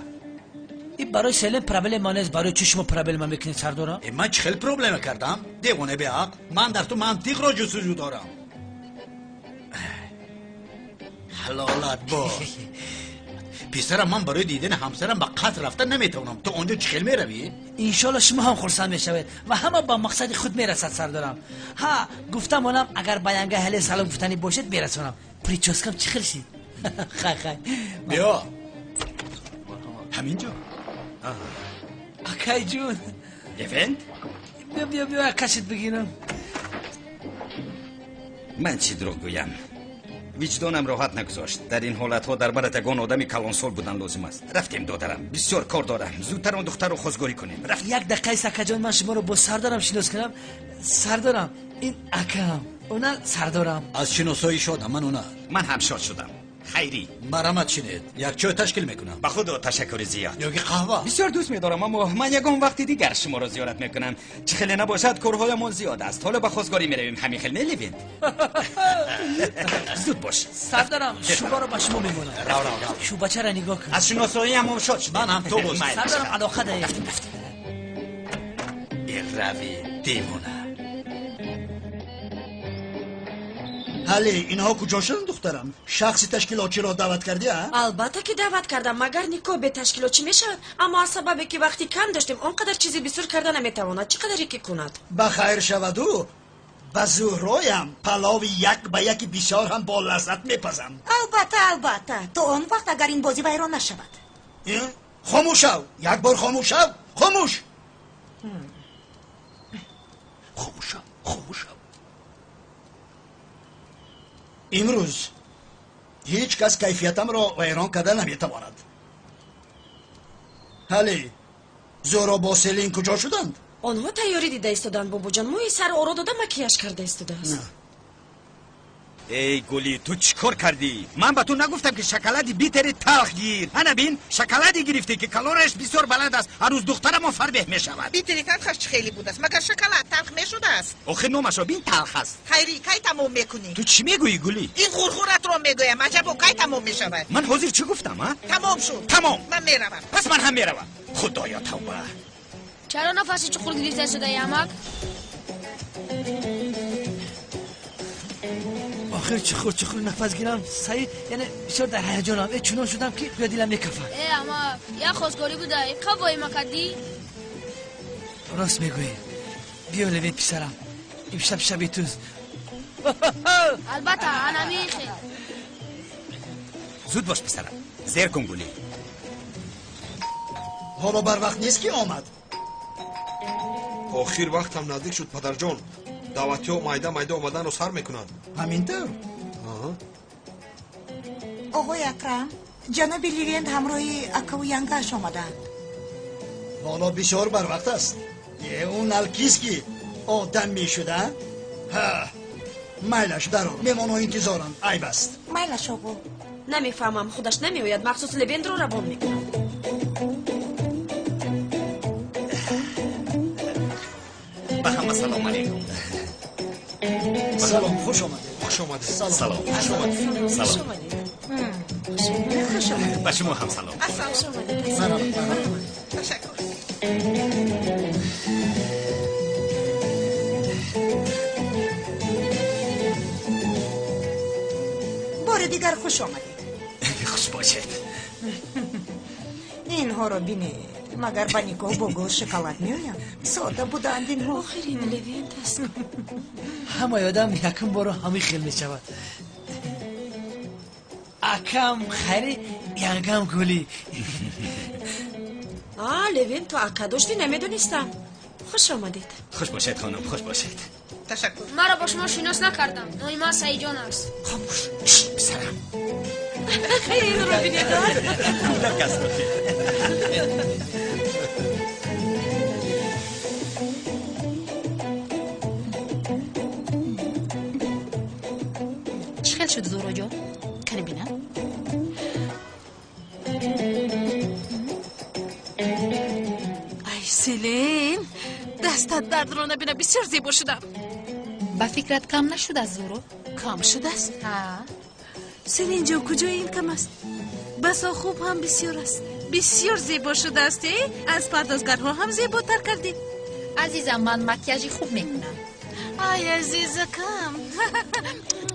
Ин барои Селен проблема нест, барои чӣ шумо проблема мекунед, сардорам? Ман чӣ хел проблема кардам? Девона беақл, ман дар ту мантиқро ҷустуҷӯ дорам. Ҳалолат боз. Писарам, ман барои дидани ҳамсарам ба қаср рафта наметавонам. Ту он ҷо чӣ хел меравӣ? Иншоалло шумо ҳам хурсанд мешавед ва ҳама ба мақсади худ мерасад, сардорам. Ҳа, гуфтам онам, агар ба янга ҳале салом гуфтанӣ бошед, мерасонам. Прическам чӣ хел шид? Хай, хай. Биё. Ҳамин ҷо. Акай ҷун. Левент? Биё, биё, биё, кашит бигирам. Ман чӣ дурӯғ гӯям? Виҷдонам роҳат нагузошт. Дар ин ҳолатҳо дар барат ягон одами калонсол будан лозим аст. Рафтем, додарам, бисёр кор дорам. Зудтар он духтарро хостгорӣ кунем. Рафтем. Як дақиқаи, сакаҷон, ман шуморо бо сардорам шинос кунам. Сардорам, ин акам, она сардорам. Аз шиносоӣ шодам, ман она. Ман ҳам шод шудам. Хайрӣ. Марҳамат, шинед. Як чой ташкил мекунам. Ба худо ташаккури зиёд. Ё ки қаҳва? Бисёр дӯст медорам, аммо ман ягон вақти дигар шуморо зиёрат мекунам. Чӣ хеле набошад, корҳоямон зиёд аст. Ҳоло ба хостгорӣ меравем. Ҳамин хел не, Левент? Зуд бош. Сардарам, шуморо ба шумо мемонам. Рав, рав, рав. Шӯбачаро нигоҳ кун. Аз шиносоиам ҳам шод шудам. Ман ҳам ту боз. Сардарам, алоқа даҳед. Рафтем, рафтем. Э, рави, девона. Ҳале, инҳо куҷо шуданд, духтарам? Шахси ташкилотчиро даъват кардӣ, а? Албатта ки даъват кардам, магар никоҳ бе ташкилотчӣ мешавад? Аммо аз сабабе ки вақти кам доштем, он қадар чизи бисёр карда наметавонад. Чӣ қадаре ки кунад? Ба хайр шаваду ба Зуҳроям палови як ба яки бисёр ҳам бо лаззат мепазам. Албатта, албатта, то он вақт агар ин бозӣ вайрон нашавад. Хомӯш шав, як бор хомӯш шав, хомӯш. Хомӯш шав, хомӯш шав. Имрӯз ҳеҷ кас кайфиятамро вайрон карда наметавонад. Ҳале, Зуҳро бо Селин куҷо шуданд? Онҳо тайёрӣ дида истоданд, бобоҷон. Мӯи сару оро дода макияж карда истодааст. Эй Гули, ту чӣ кор кардӣ? Ман ба ту нагуфтам ки шоколади битери талх гир. Ана бин, шоколаде гирифтӣ ки калорияш бисёр баланд аст. Ҳанӯз духтарамон фарбеҳ мешавад. Битери талхаш чӣ хеле будааст? Магар шоколад талх мешудааст? Охир номашро бин, талх аст. Хайрӣ, кай тамом мекунӣ? Ту чӣ мегӯӣ, Гули? Ин ғурғуратро мегӯям. Аҷабо, кай тамом мешавад? Ман ҳозир чӣ гуфтам, а? Тамом шуд. Тамом. Ман меравам. Пас ман ҳам меравам. Худоё, тавба. Чаро нафаси чуқур гирифта шудаи, амак? Охир чуқур чуқур нафас гирам, саид, яъне бисёр дар ҳаяҷонам. Э, чунон шудам ки гӯя дилам мекафад. Э, амак, як хостгорӣ буда, қа воима кардӣ? Рост мегӯӣ. Биё, Левин писарам, имшаб шаби туст. Албатта, анами хел. Зуд бош, писарам, зер кун, Гулӣ. Ҳоло барвақт нест ки омад. Охир вақтам наздик шуд, падарҷон. Даъватиҳо майда майда омаданро сар мекунанд. Ҳамин тавр? Оғои Акрам, ҷаноби Левент ҳамроҳи акаву янгааш омадаанд. Ҳоло бисёр барвақт аст. Е, он алкист ки одам мешуда? Ҳа, майлаш, дарор, меҳмонҳо интизоранд, айб аст. Майлаш, оғо. Намефаҳмам, худаш намеояд, махсус Левентро равон мекунад. Ба ҳама салом алейкум. Салом, хуш омадед. Хуш омадед. Салом, хуш омадед. Салом. Хуш омадед. Ба шумо ҳам салом. Хуш омадед. Ташаккур. Бори дигар хуш омадед. Хуш бошед. Инҳоро бинед. Магар ба никоҳ бо гул шоколад меоянд? Сода буданд инҳо. Охир ин Левент аст. Ҳамаи одам якум боро ҳамин хел мешавад. Акам Хайри, янгам Гулӣ. А, Левент, ту ака доштӣ, намедонистам. Хуш омадед. Хуш бошед, хонум, хуш бошед. Ташаккур. Маро бо шумо шинос накардам. Номи ман Саидҷон аст. Хомӯш. Писарам. Инро бинед. Кӯдак аст. Чӣ хел шуд, Зуҳроҷон? Кани бинам. Ай, Селин, дастат дардро набина, бисёр зебо шудам. Ба фикрат кам нашудааст, Зуҳро? Кам шудааст? Ҳа. Селинҷон, куҷои ин кам аст? Басо хуб ҳам бисёр аст. Бисёр зебо шудааст, э? Аз пардозгарҳо ҳам зеботар кардӣ. Азизам, ман макияжи хуб мекунам. Ай, азизакам.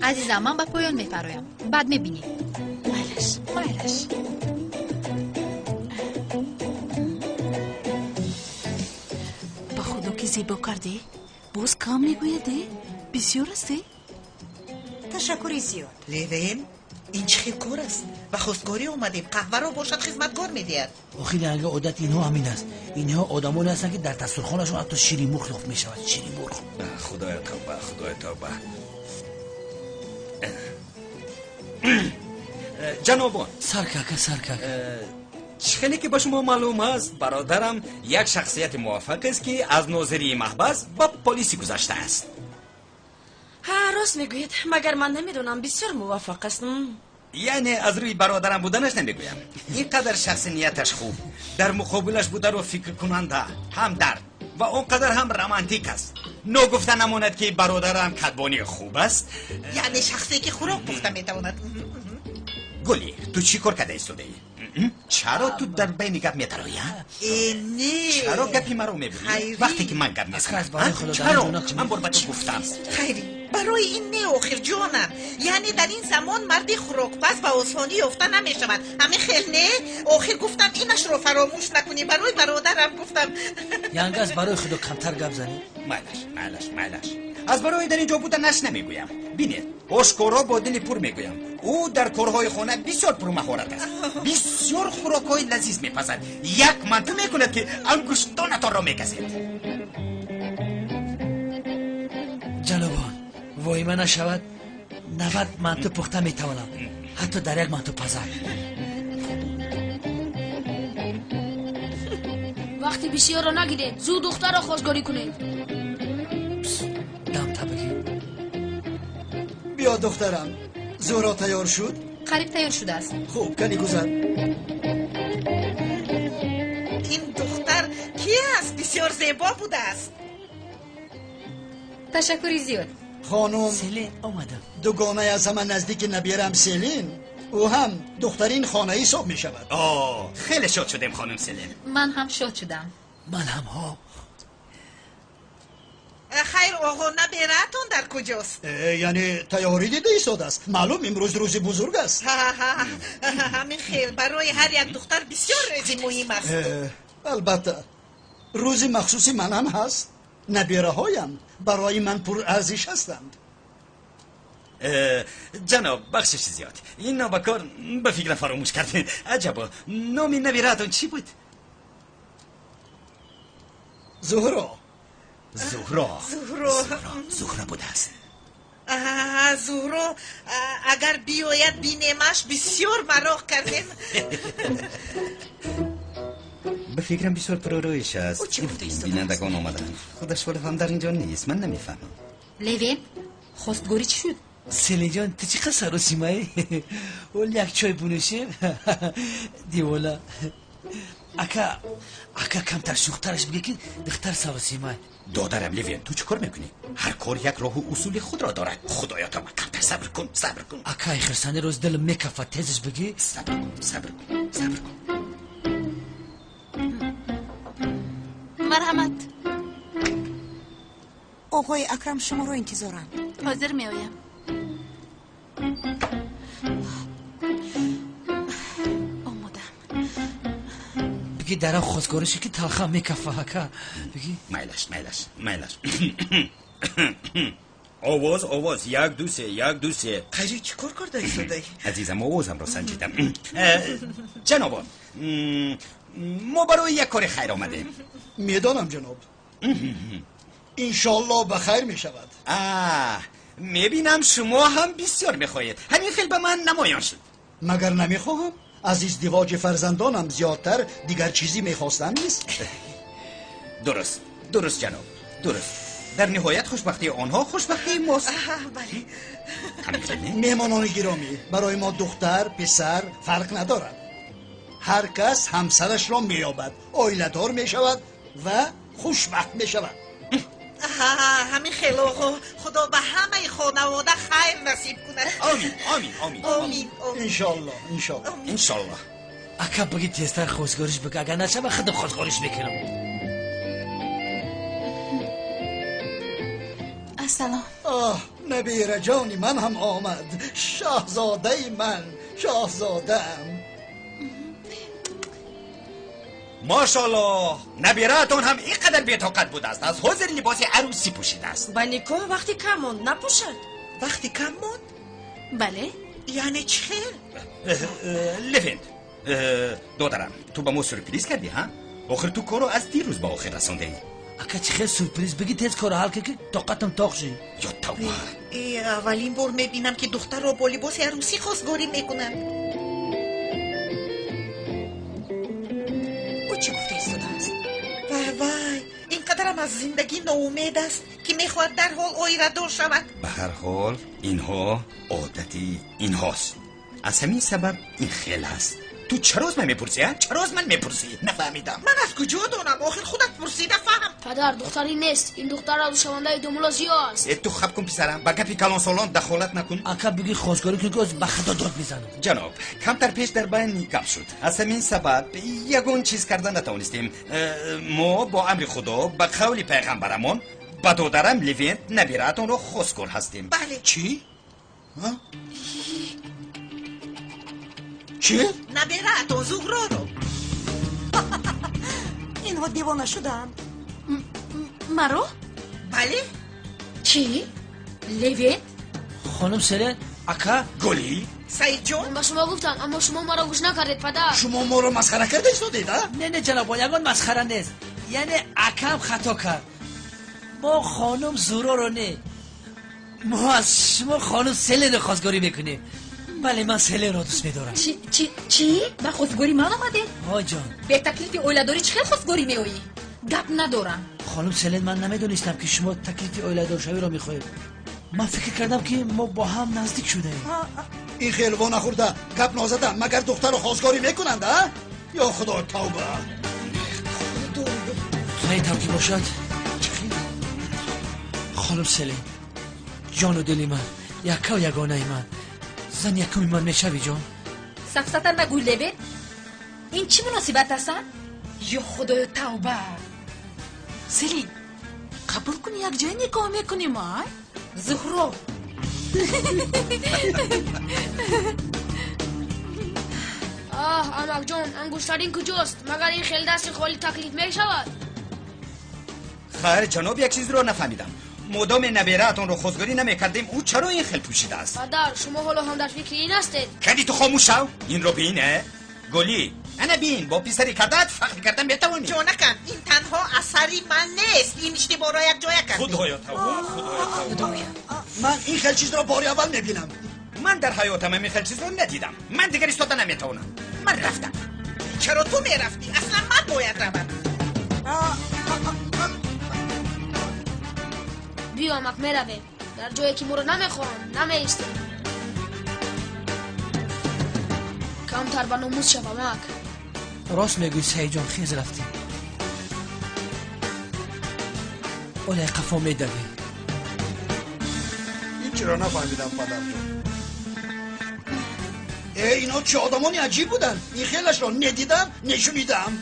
Азизам, ман ба поён мефароям. Баъд мебинӣ. Майлаш, майлаш. Ба худо ки зебо кардӣ. Боз кам мегӯяд, э? Бисёр аст, э? Ташаккури зиёд. Левен, ин чӣ хел кор аст? Ба хостгорӣ омадем, қаҳваро бошад хизматкор медиҳад. Охир янга одати инҳо ҳамин аст. Инҳо одамоне ҳастанд ки дар дастурхонашон ҳатто шири мурғ ёфт мешавад. Шири мурғ. Худоё тавба, худоё тавба. Ҷанобон. Саркака, саркака. Чӣ хеле ки ба шумо маълум аст, бародарам як шахсияти муваффақ аст ки аз нозирии маҳбас ба полисӣ гузаштааст. Ҳа, рост мегӯед, магар ман намедонам, бисёр муваффақ аст. Яъне аз рӯи бародарам буданаш намегӯям. Ин қадар шахси нияташ хуб, дар муқобилаш бударо фикркунанда, ҳамдард ва он қадар ҳам романтик аст. Ногуфта намонад ки бародарам кадбони хуб аст. Яъне шахсе ки хӯрок пухта метавонад. Гули, ту чӣ кор карда истодаӣ? Чаро ту дар байни гап метароӣ? Э, не. Чаро гапи маро мебурӣ? Вақте ки ман гап мезанам. Чаро? Чанд бор ба ту гуфтам. Хайри, Барои ин не, охир ҷонам. Яъне дар ин замон марди хӯрокпаз ба осонӣ ёфта намешавад. Ҳамин хел не? Охир гуфтам инашро фаромӯш накунӣ. Барои бародарам гуфтам. Янгаз, барои худо камтар гап занӣ. Майлаш, майлаш, майлаш. Аз барои дар ин ҷо буданаш намегӯям. Бинед, ошкоро бо дили пур мегӯям. Ӯ дар корҳои хона бисёр пурмаҳорат аст. Бисёр хӯрокҳои лазиз мепазад. Як манту мекунад, ки ангуштонатонро мегазед. Ҷанобон, воима нашавад, 90 манту пухта метавонам, ҳатто дар як манту пазак. Вақти бисёрро нагиред, зуд духтарро хостгорӣ кунед. Дамта бигир. Биё духтарам, Зуҳро тайёр шуд? Қариб тайёр шудааст. Хуб, кани гузар. Ин духтар ки аст? Бисёр зебо будааст. Ташаккури зиёд. Хонум Селин омадам. Дугонаи аз ҳама наздики набирам Селин, ӯ ҳам духтарин хона ҳисоб мешавад. О, хеле шод шудем, хонум Селин. Ман ҳам шод шудам. Ман ҳам ҳо. Хайр оғо, набираатон дар куҷост? Яъне тайёрӣ дида истодааст. Маълум, имрӯз рӯзи бузург аст. Ҳамин хел, барои ҳар як духтар бисёр рӯзи муҳим аст. Албатта, рӯзи махсуси ман ҳам ҳаст. Набираҳоям барои ман пурарзиш ҳастанд. Ҷаноб, бахшиши зиёд. Ин нобакор ба фикрам фаромӯш кардем. Аҷабо, номи набираатон чӣ буд? Зуҳро. Зуҳро. Зуҳро. Зуҳро будааст. Зуҳро, агар биёяд бинемаш, бисёр мароқ кардем. Ба фикрам бисёр пуррӯиш аст. Бинандагон омаданд. Худаш вале ҳам дар ин ҷо нест. Ман намефаҳмам. Левен, хостгорӣ чӣ шуд? Селинҷон, ту чӣ қадр саросимаӣ? Ол як чой бинӯшем. Девона. Ака, ака, камтар шӯхтараш бигӯ, ки духтар саросимай. Додарам Левен, ту чӣ кор мекунӣ? Ҳар кор як роҳу усули худро дорад. Худоё тоба, камтар сабр кун, сабр кун. Ака, хирсани рӯз дилам мекафад, тезаш бигӣ. Сабр кун, сабр кун, сабр кун. Марҳамат. Оғои Акрам шуморо интизоранд. Ҳозир меоям. Омодам. Бигӣ дарам хостгорише, ки талха мекафа, ака. Бигӣ. Майлаш, майлаш, майлаш. Овоз, овоз, як, ду, се, як, ду, се. Хайри, чӣ кор карда истодаӣ? Азизам, овозамро санҷидам. Ҷанобон, мо барои як кори хайр омадем. Медонам, ҷаноб. Иншоаллоҳ ба хайр мешавад. Мебинам шумо ҳам бисёр мехоҳед. Ҳамин хел ба ман намоён шуд. Магар намехоҳам? Аз издивоҷи фарзандонам зиёдтар дигар чизе мехостам нест. Дуруст, дуруст ҷаноб, дуруст. Дар ниҳоят хушбахтии онҳо хушбахтии мост. Бале. Ҳамин хел не? Меҳмонони гиромӣ, барои мо духтар, писар фарқ надорад. Ҳар кас ҳамсарашро меёбад, оиладор мешавад ва хушбахт мешавад. Ҳамин хел оғо, худо ба ҳамаи хонавода хайр насиб кунад. Омин, омин, омин. Омин, омин. Иншоаллоҳ, иншоаллоҳ. Иншоаллоҳ. Ака, бигӣ тезтар хостгориш бикун, агар нашава худам хостгориш мекунам. Ассалом. Оҳ, набираҷони ман ҳам омад. Шоҳзодаи ман, шоҳзодаам. Мошоаллоҳ, набираатон ҳам ин қадар бетоқат будааст. Аз ҳозир либоси арӯсӣ пӯшидааст. Ба никоҳ вақти кам монд, напӯшад? Вақти кам монд? Бале. Яъне чӣ хел? Левент, додарам, ту ба мо сюрприз кардӣ, ҳа? Охир ту корро аз дирӯз ба охир расондаӣ. Ака, чӣ хел сюрприз? Бигӣ тез корро ҳал кун, ки тоқатам тоқ шид. Ё тавба. Аввалин бор мебинам, ки духтарро бо либоси арӯсӣ хостгорӣ мекунанд. Ӯ чӣ гуфта истодааст? Вай вай, ин қадарам аз зиндагӣ ноумед аст, ки мехоҳад дарҳол оиладор шавад. Ба ҳар ҳол инҳо одати инҳост. Аз ҳамин сабаб ин хел аст. Ту чаро аз ман мепурсӣ, а? Чаро аз ман мепурсӣ? Нафаҳмидам. Ман аз куҷо донам? Охир худат пурсида фаҳм. Падар, духтари нест. Ин духтар адушавандаи домуло зиё аст. Ту хаб кун писарам, ба гапи калонсолон дахолат накун. Ака, бигӣ хостгорӣ кун, ки ба худо дод мезанам. Ҷаноб, камтар пеш дар байни гап шуд. Аз ҳамин сабаб ягон чиз карда натавонистем. Мо бо амри худо, ба қавли пайғамбарамон, Ба додарам Левент набираатонро хостгор ҳастем. Бале. Чӣ? Чӣ? Набираатон Зуҳроро. Инҳо девона шудаанд. Маро? Бале. Чӣ? Левент? Хонум Селен, ака? Гулӣ? Саидҷон? Ман ба шумо гуфтам, аммо шумо маро гӯш накардед, падар. Шумо моро масхара карда истодед, а? Не, не, ҷанобон, ягон масхара нест. Яъне акам хато кард. Мо хонум Зуроро не, мо аз шумо хонум Селенро хостгорӣ мекунем. Бале, ман Селенро дӯст медорам. Чӣ, чӣ, чӣ? Ба хостгорӣ ман омадед? Вой ҷон. Бе таклифи оиладорӣ чӣ хел хостгорӣ меоӣ? Гап надорам. Хонум Селен, ман намедонистам, ки шумо таклифи оиладоршавиро мехоҳед. Ман фикр кардам, ки мо бо ҳам наздик шудаем. Ин хел во нахӯрда, гап нозада, магар духтарро хостгорӣ мекунанд, а? Ё худо, тавба! Хай, тавр ки бошад, хонум Селен, ҷону дили ман, яккаву ягонаи ман, зан якуми ман мешавӣ, ҷон? Сафсата нагӯй, Левен. Ин чӣ муносибат аст, а? Ё худоё, тавба! Селин, қабул кун, якҷоя никоҳ мекунем, ай? Зуҳро! Аҳ, амакҷон, ангуштарин куҷост? Магар ин хел дасти холӣ таклиф мешавад? Хайр, ҷаноб, як чизро нафаҳмидам. Модоме набираатонро хостгорӣ намекардем, ӯ чаро ин хел пӯшидааст? Падар, шумо ҳоло ҳам дар фикри ин ҳастед? Кади ту хомӯш шав. Инро бин, э? Гулӣ, ана бин, бо писари кардаат фахр карда метавонӣ. Ҷонакам, ин танҳо асари ман нест. Ин иштибоҳро якҷоя кардем. Худоё тавба, худоё тавба. Ман ин хел чизро бори аввал мебинам. Ман дар ҳаётам ҳамин хел чизро надидам. Ман дигар истода наметавонам. Ман рафтам. Чаро ту мерафтӣ? Аслан ман бояд равам. Биё, амак, меравем. Дар ҷое ки моро намехоҳанд, намеистем. Камтар ба номус шав, амак. Рост мегӯӣ, Саидҷон, хез рафтем. Оле қафо медавем. Ҳечиро нафаҳмидам, падарҷон. Э, инҳо чӣ одамони аҷиб буданд? Ин хелашро не дидам, не шунидам.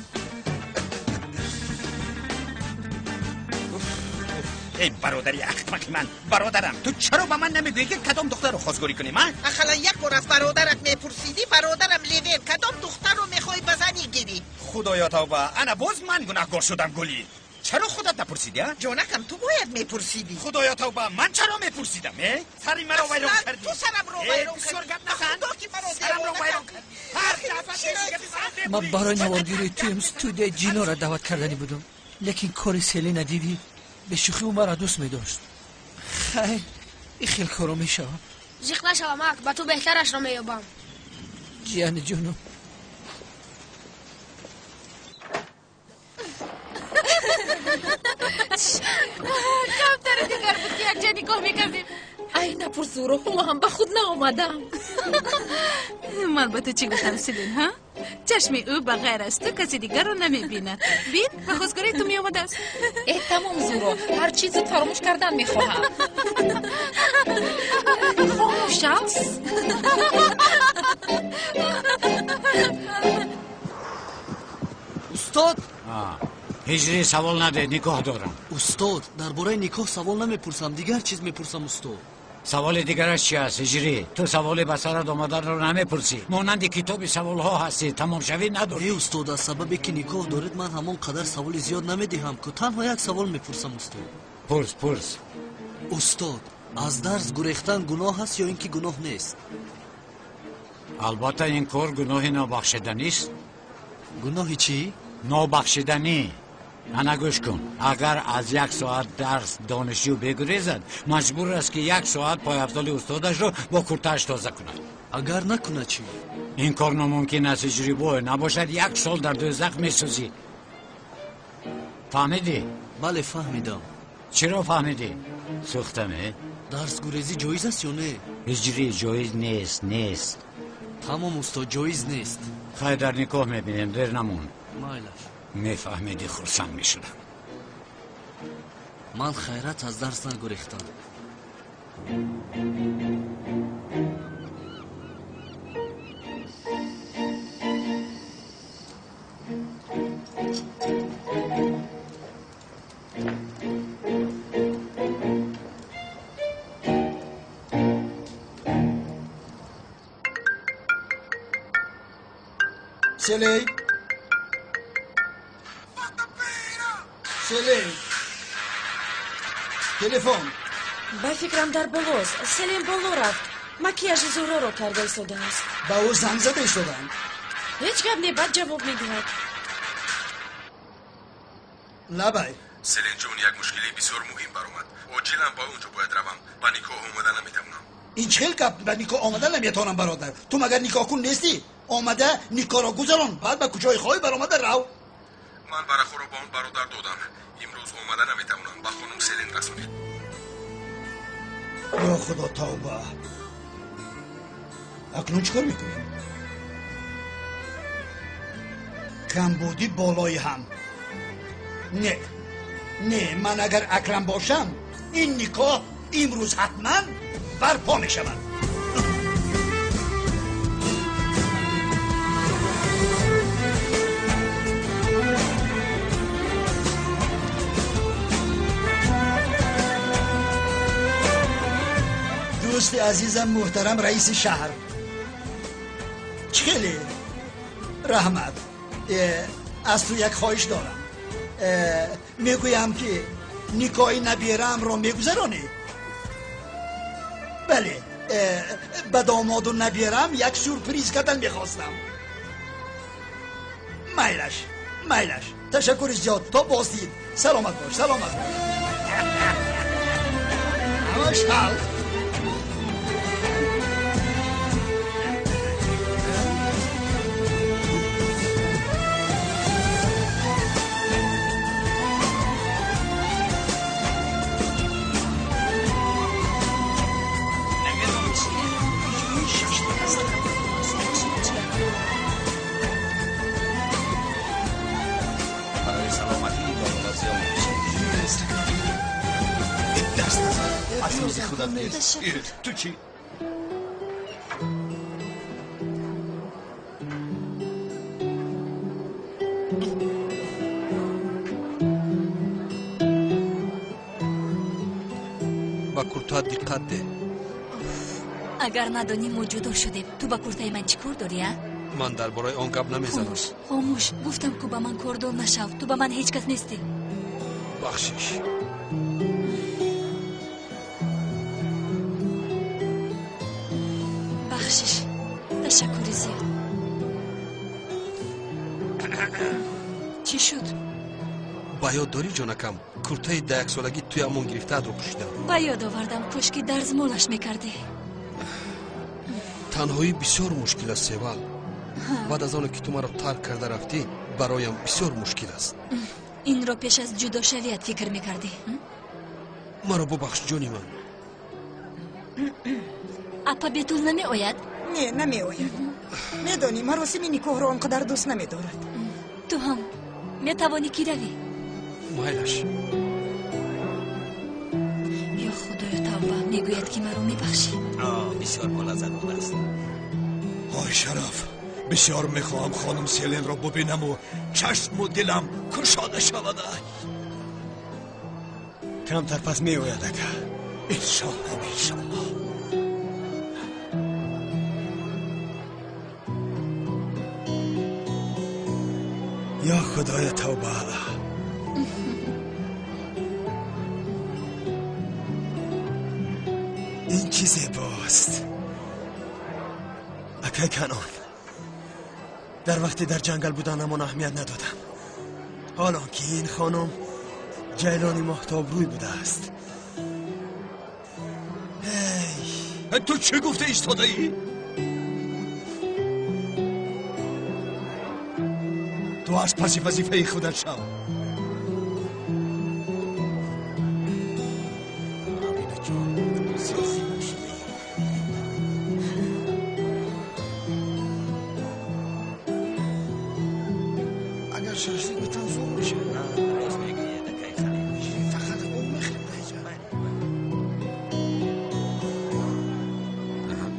Эй бародари ахмақи ман, бародарам, ту чаро ба ман намегӯӣ, ки кадом духтарро хостгорӣ кунем, а? Ақаллан як бор аз бародарат мепурсидӣ, бародарам Левен, кадом духтарро мехоҳӣ ба занӣ гирӣ? Худоё тавба, ана боз ман гунаҳгор шудам, Гулӣ. Чаро худат напурсидӣ, а? Ҷонакам, ту бояд мепурсидӣ. Худоё тавба, ман чаро мепурсидам, э? Сари маро вайрон кардӣ. Ту сарамро вайрон бисёр кардӣ. Гап назан. Худо ки маро Сарамро девона вайрон кардӣ. кардӣ. Ҳар дафъа пеши гапи Ман барои наворгирии туем студияи Ҷиноро даъват кардани будам, лекин кори Селена дидӣ, бешӯхӣ ӯ маро дӯст медошт. Хайр, ин хел коро мешавад. Зиқ нашав, амак, ба ту беҳтарашро меёбам. Ҷияни ҷонам. Камтари дигар буд, ки якҷоя никоҳ мекардем. Ай, напурс, Зуҳро, ҳоло ҳам ба худ наомадам. Ман ба ту чӣ гуфтам, Селин, ҳа? Чашми ӯ ба ғайр аз ту каси дигарро намебинад. Бин, ба хостгории ту меомадааст. Э, тамом, Зуҳро, ҳар чиз зуд фаромӯш кардан мехоҳам. Хомӯш шав. Устод! Ҳиҷрӣ, савол наде, никоҳ дорам. Устод, дар бораи никоҳ савол намепурсам, дигар чиз мепурсам, устод. Саволи дигараш чи аст, ҳиҷрӣ? Ту саволи ба сарат омаданро намепурсӣ. Монанди китоби саволҳо ҳастӣ, тамомшавӣ надорӣ. Не, устод, аз сабабе ки никоҳ доред, ман ҳамон қадар саволи зиёд намедиҳам, ку танҳо як савол мепурсам, устод. Пурс, пурс. Устод, аз дарс гурехтан гуноҳ аст ё ин ки гуноҳ нест? Албатта, ин кор гуноҳи нобахшиданист. Гуноҳи чӣ? Нобахшиданӣ. Ана гӯш кун, агар аз як соат дарс донишҷӯ бегурезад, маҷбур аст, ки як соат пойафзоли устодашро бо куртааш тоза кунад. Агар накунад чӣ? Ин кор номумкин аст, иҷрибой набошад, як сол дар дӯзах месӯзӣ. Фаҳмидӣ? Бале, фаҳмидам. Чиро фаҳмидӣ? Сӯхтаме? Дарсгурезӣ ҷоиз аст ё не? Ҳиҷрӣ, ҷоиз нест, нест. Тамом, устод, ҷоиз нест. Хайр, дар никоҳ мебинем, дер намон. Майлаш. Мефаҳмидӣ, хурсанд мешудам. Ман хайрат аз дарс нагурехтам. Селей. Селей. Телефон. Ба фикрам дар болост. Селин боло рафт. Макияжи зӯроро карда истодааст. Ба ӯ занг зада истодаанд. Ҳеҷ гап не, баъд ҷавоб медиҳад. Лабай. Селинҷон, як мушкилии бисёр муҳим баромад. Оҷилан ба он ҷо бояд равам. Ба никоҳ омада наметавонам. Ин чӣ хел гап? Ба никоҳ омада наметавонам, бародар. Ту магар никоҳкун нестӣ? Омада никоҳро гузарон, баъд ба куҷои хоҳӣ баромада рав. Ман варақҳоро ба он бародар додам. Имрӯз омада наметавонам. Ба хонум Селин расонед. Ё худо, тавба. Акнун чӣ кор мекунем? Камбудӣ болои ҳам. Не, не, ман агар Акрам бошам, ин никоҳ имрӯз ҳатман барпо мешавад. Дӯсти азизам, муҳтарам раиси шаҳр, чӣ хеле раҳмат. Аз ту як хоҳиш дорам. Мегӯям ки никоҳи набераамро мегузаронӣ? Бале, ба домоду набераам як сюрприз кардан мехостам. Майлаш, майлаш. Ташаккури зиёд. То боздид. Саломат бош, саломат бош. Ҳамаш ҳал. Ту чӣ? Ба куртаат диққат деҳ. Агар надонӣ, мо ҷудо шудем. Ту ба куртаи ман чӣ кор дорӣ, а? Ман дар бораи он гап намезанам. Хомӯш, гуфтам ку, ба ман кордор нашав. Ту ба ман ҳеҷ кас нестӣ. Бахшиш. Бахшиш, ташаккури зиёд. Чӣ шуд? Ба ёд дорӣ, ҷонакам, куртаи даяксолагӣ туямон гирифтаатро пӯшидам? Ба ёд овардам. Кошки дарзмолаш мекардӣ. Танҳоӣ бисёр мушкил аст, Севал. Баъд аз оне ки ту маро тарк карда рафтӣ, бароям бисёр мушкил аст. Инро пеш аз ҷудошавият фикр мекардӣ? Маро бубахш, ҷони ман. Апа Бетул намеояд? Не, намеояд. Медонӣ, маросими никоҳро он қадар дӯст намедорад. Ту ҳам метавонӣ ки равӣ. Майлаш. Ё худоё, тавба, мегӯяд ки маро мебахшӣ. Бисёр болаззат будааст. Ой шараф, бисёр мехоҳам хонум Селинро бубинаму чашму дилам кушода шавад. Камтар пас меояд, ака. Иншолло, иншолло. Ё худоя, тавба. Ин чӣ зебост. Акай Канон, дар вақте дар ҷангал буданамон аҳамият надодам. Ҳолон ки ин хонум ҷайлони моҳтобрӯй будааст. Эй, ту чӣ гуфта истодаӣ? Ту аз паси вазифаи худат шав. Агар шашлик битан зур мешавад. Рост мегӯед, акай Халил. Фақат об мехӯрем даиҷа.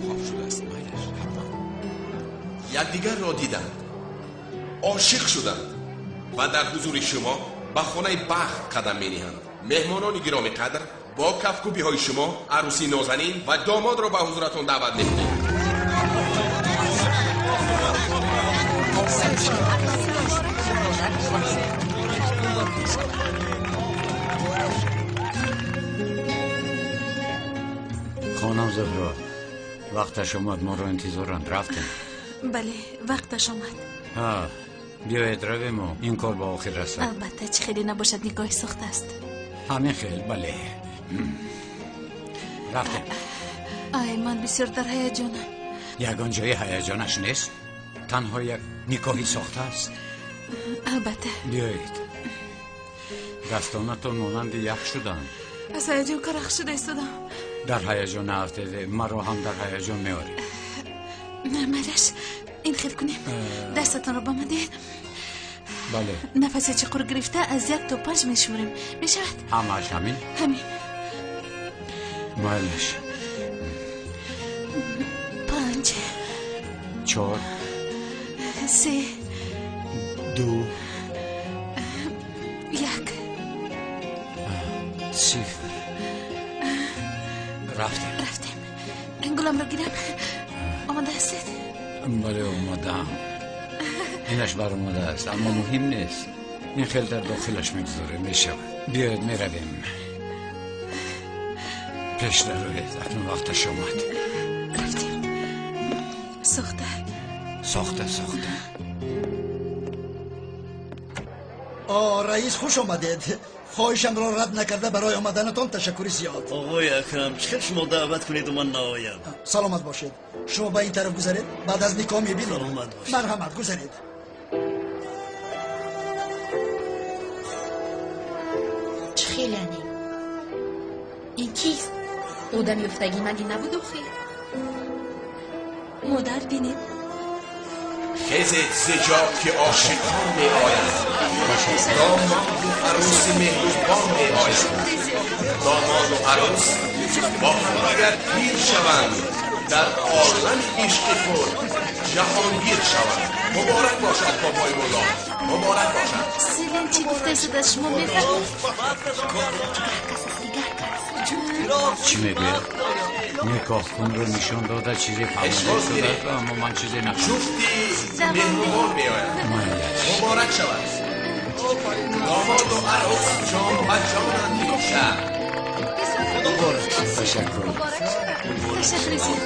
Хоб шудааст, майлаш, ҳатман. Якдигарро диданд, ошиқ шуданд ва дар ҳузури шумо ба хонаи бахт қадам мениҳанд. Меҳмонони гиромӣ қадр, бо кафкӯбиҳои шумо арӯси нозанин ва домодро ба ҳузуратон даъват мекунем. خانم زهرا، وقتش آمد، ما را انتظارند. رفتیم. بله، وقتش آمد. ها، بیایید رویم و این کار با آخر رسد. البته چه خیلی نباشد، نگاهی ساخته است. همین خیلی، بله. رفتیم. آی، من بسیار در هیجانم. یگان جای هیجانش نیست، تنها یک نکاحی ساخته است. البته. بیایید. دستانتون مانند یخ شدن. از هیجان کرخ شده ایستادم. در هیجان افتاده، مرا هم در هیجان میاری. نه ملش، این خیل کنیم. دستتان رو با من دهید. بله. نفس چقور گرفته از 1 تا 5 میشمریم. میشود؟ همش همین؟ همین. مالش. 5 4 3 2 1 0. رفتیم. رفتیم. گلم رو گیرم. آماده هستید؟ بله آمادم. اینش برآمده است، اما مهم نیست. این خیلی در داخلش میگذاره، میشود. بیاید میرویم. پیش دروید، اکنون وقتش آمد. رفتیم. ساخته ساخته ساخته. رئیس خوش آمدید. خواهشم را رد نکرده برای آمدنتان تشکر زیاد. آقای اکرم، چخیر شما دعوت کنید و من نآیم. سلامت باشید. شما به این طرف گذرید، بعد از نکاح میبینید. سلامت باشید. مرحمت گذرید. چه خیلی این کیست؟ آدم یافتگی مگه نبود آخه؟ مادر بینید. خیزید زجا که عاشقان می آیند، داماد و عروس مهربان می آیند. داماد و عروس با همدیگر پیر شوند، در عالم عشق خود جهانگیر شوند. مبارک باشد بابای مولا، مبارک باشد. سیلین چی گفته شد از شما میفهمید؟ دیگر کس چی میگوید؟ نکاح کن رو نشان داده، چیزی فهمیده شده، اما من چیزی نفهمیدم. جفتی مهربان می آید، مبارک شود. داماد و عروس جان و جانند این شهر. تشکر. تشکر زیاد.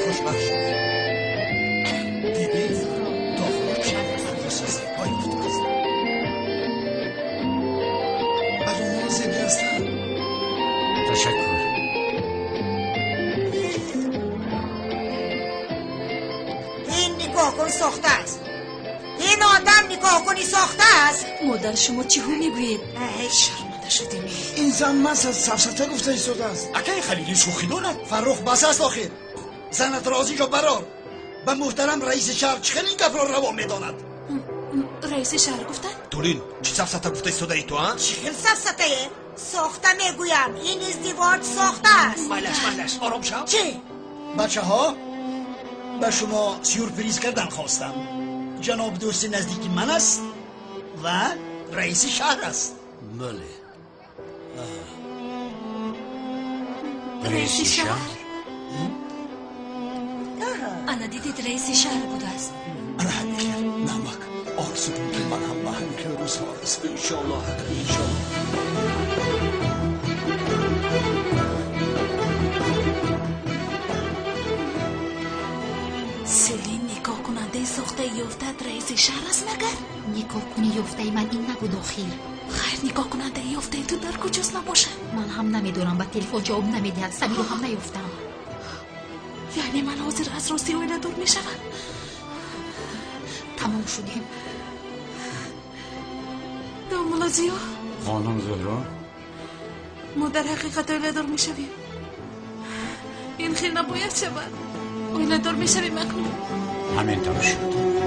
خوشبخت شد. دیدی؟ تا خدا چقدر زیبایی افتاد. از اونها زیبی هستند. تشکر. این نگاه کن ساخته است. این آدم نگاه کنی ساخته است. مادر شما چی ها میگویید؟ ای شرمنده شدیم. این زن من سفسطه گفته ایستاده است. اکای خلیلی شوخی دارد. فرخ بس است آخر. زنت را از اینجا برار. به محترم رئیس شهر چه این گپ را روا میداند؟ رئیس شهر گفتن؟ تولین چی سفسطه گفته ایستاده ای تو ها؟ چه سفسطه؟ ساخته میگویم. این ازدواج ساخته است. مالش مالش آرام شو. چی؟ بچه ها به شما سورپریز کردن خواستم. جناب دوست نزدیک من است و رئیس شهر است. بله. رئیس شهر؟ انا دیدید رئیس شهر بوده است. انا همین خیر نمک آرزو کن که من هم به همین خیر روزها رسید. انشالله انشالله. سیلین نگاه کننده ساخته یافتت رئیس شهر است مگر؟ نگاه کنی یافته من این نبود آخر. خیر نگاه کننده یافته تو در کجاست نباشه؟ من هم نمیدونم، به تلفن جواب نمیدهد. سمیر رو هم نیافتم. یعنی من حاضر از راستی آینه دور میشوم. تمام شدیم. داملا زیا. خانم زهرا، ما در حقیقت آینه دور میشویم. این خیلی نباید شود. آینه دور میشویم اکنون. همین طور شد.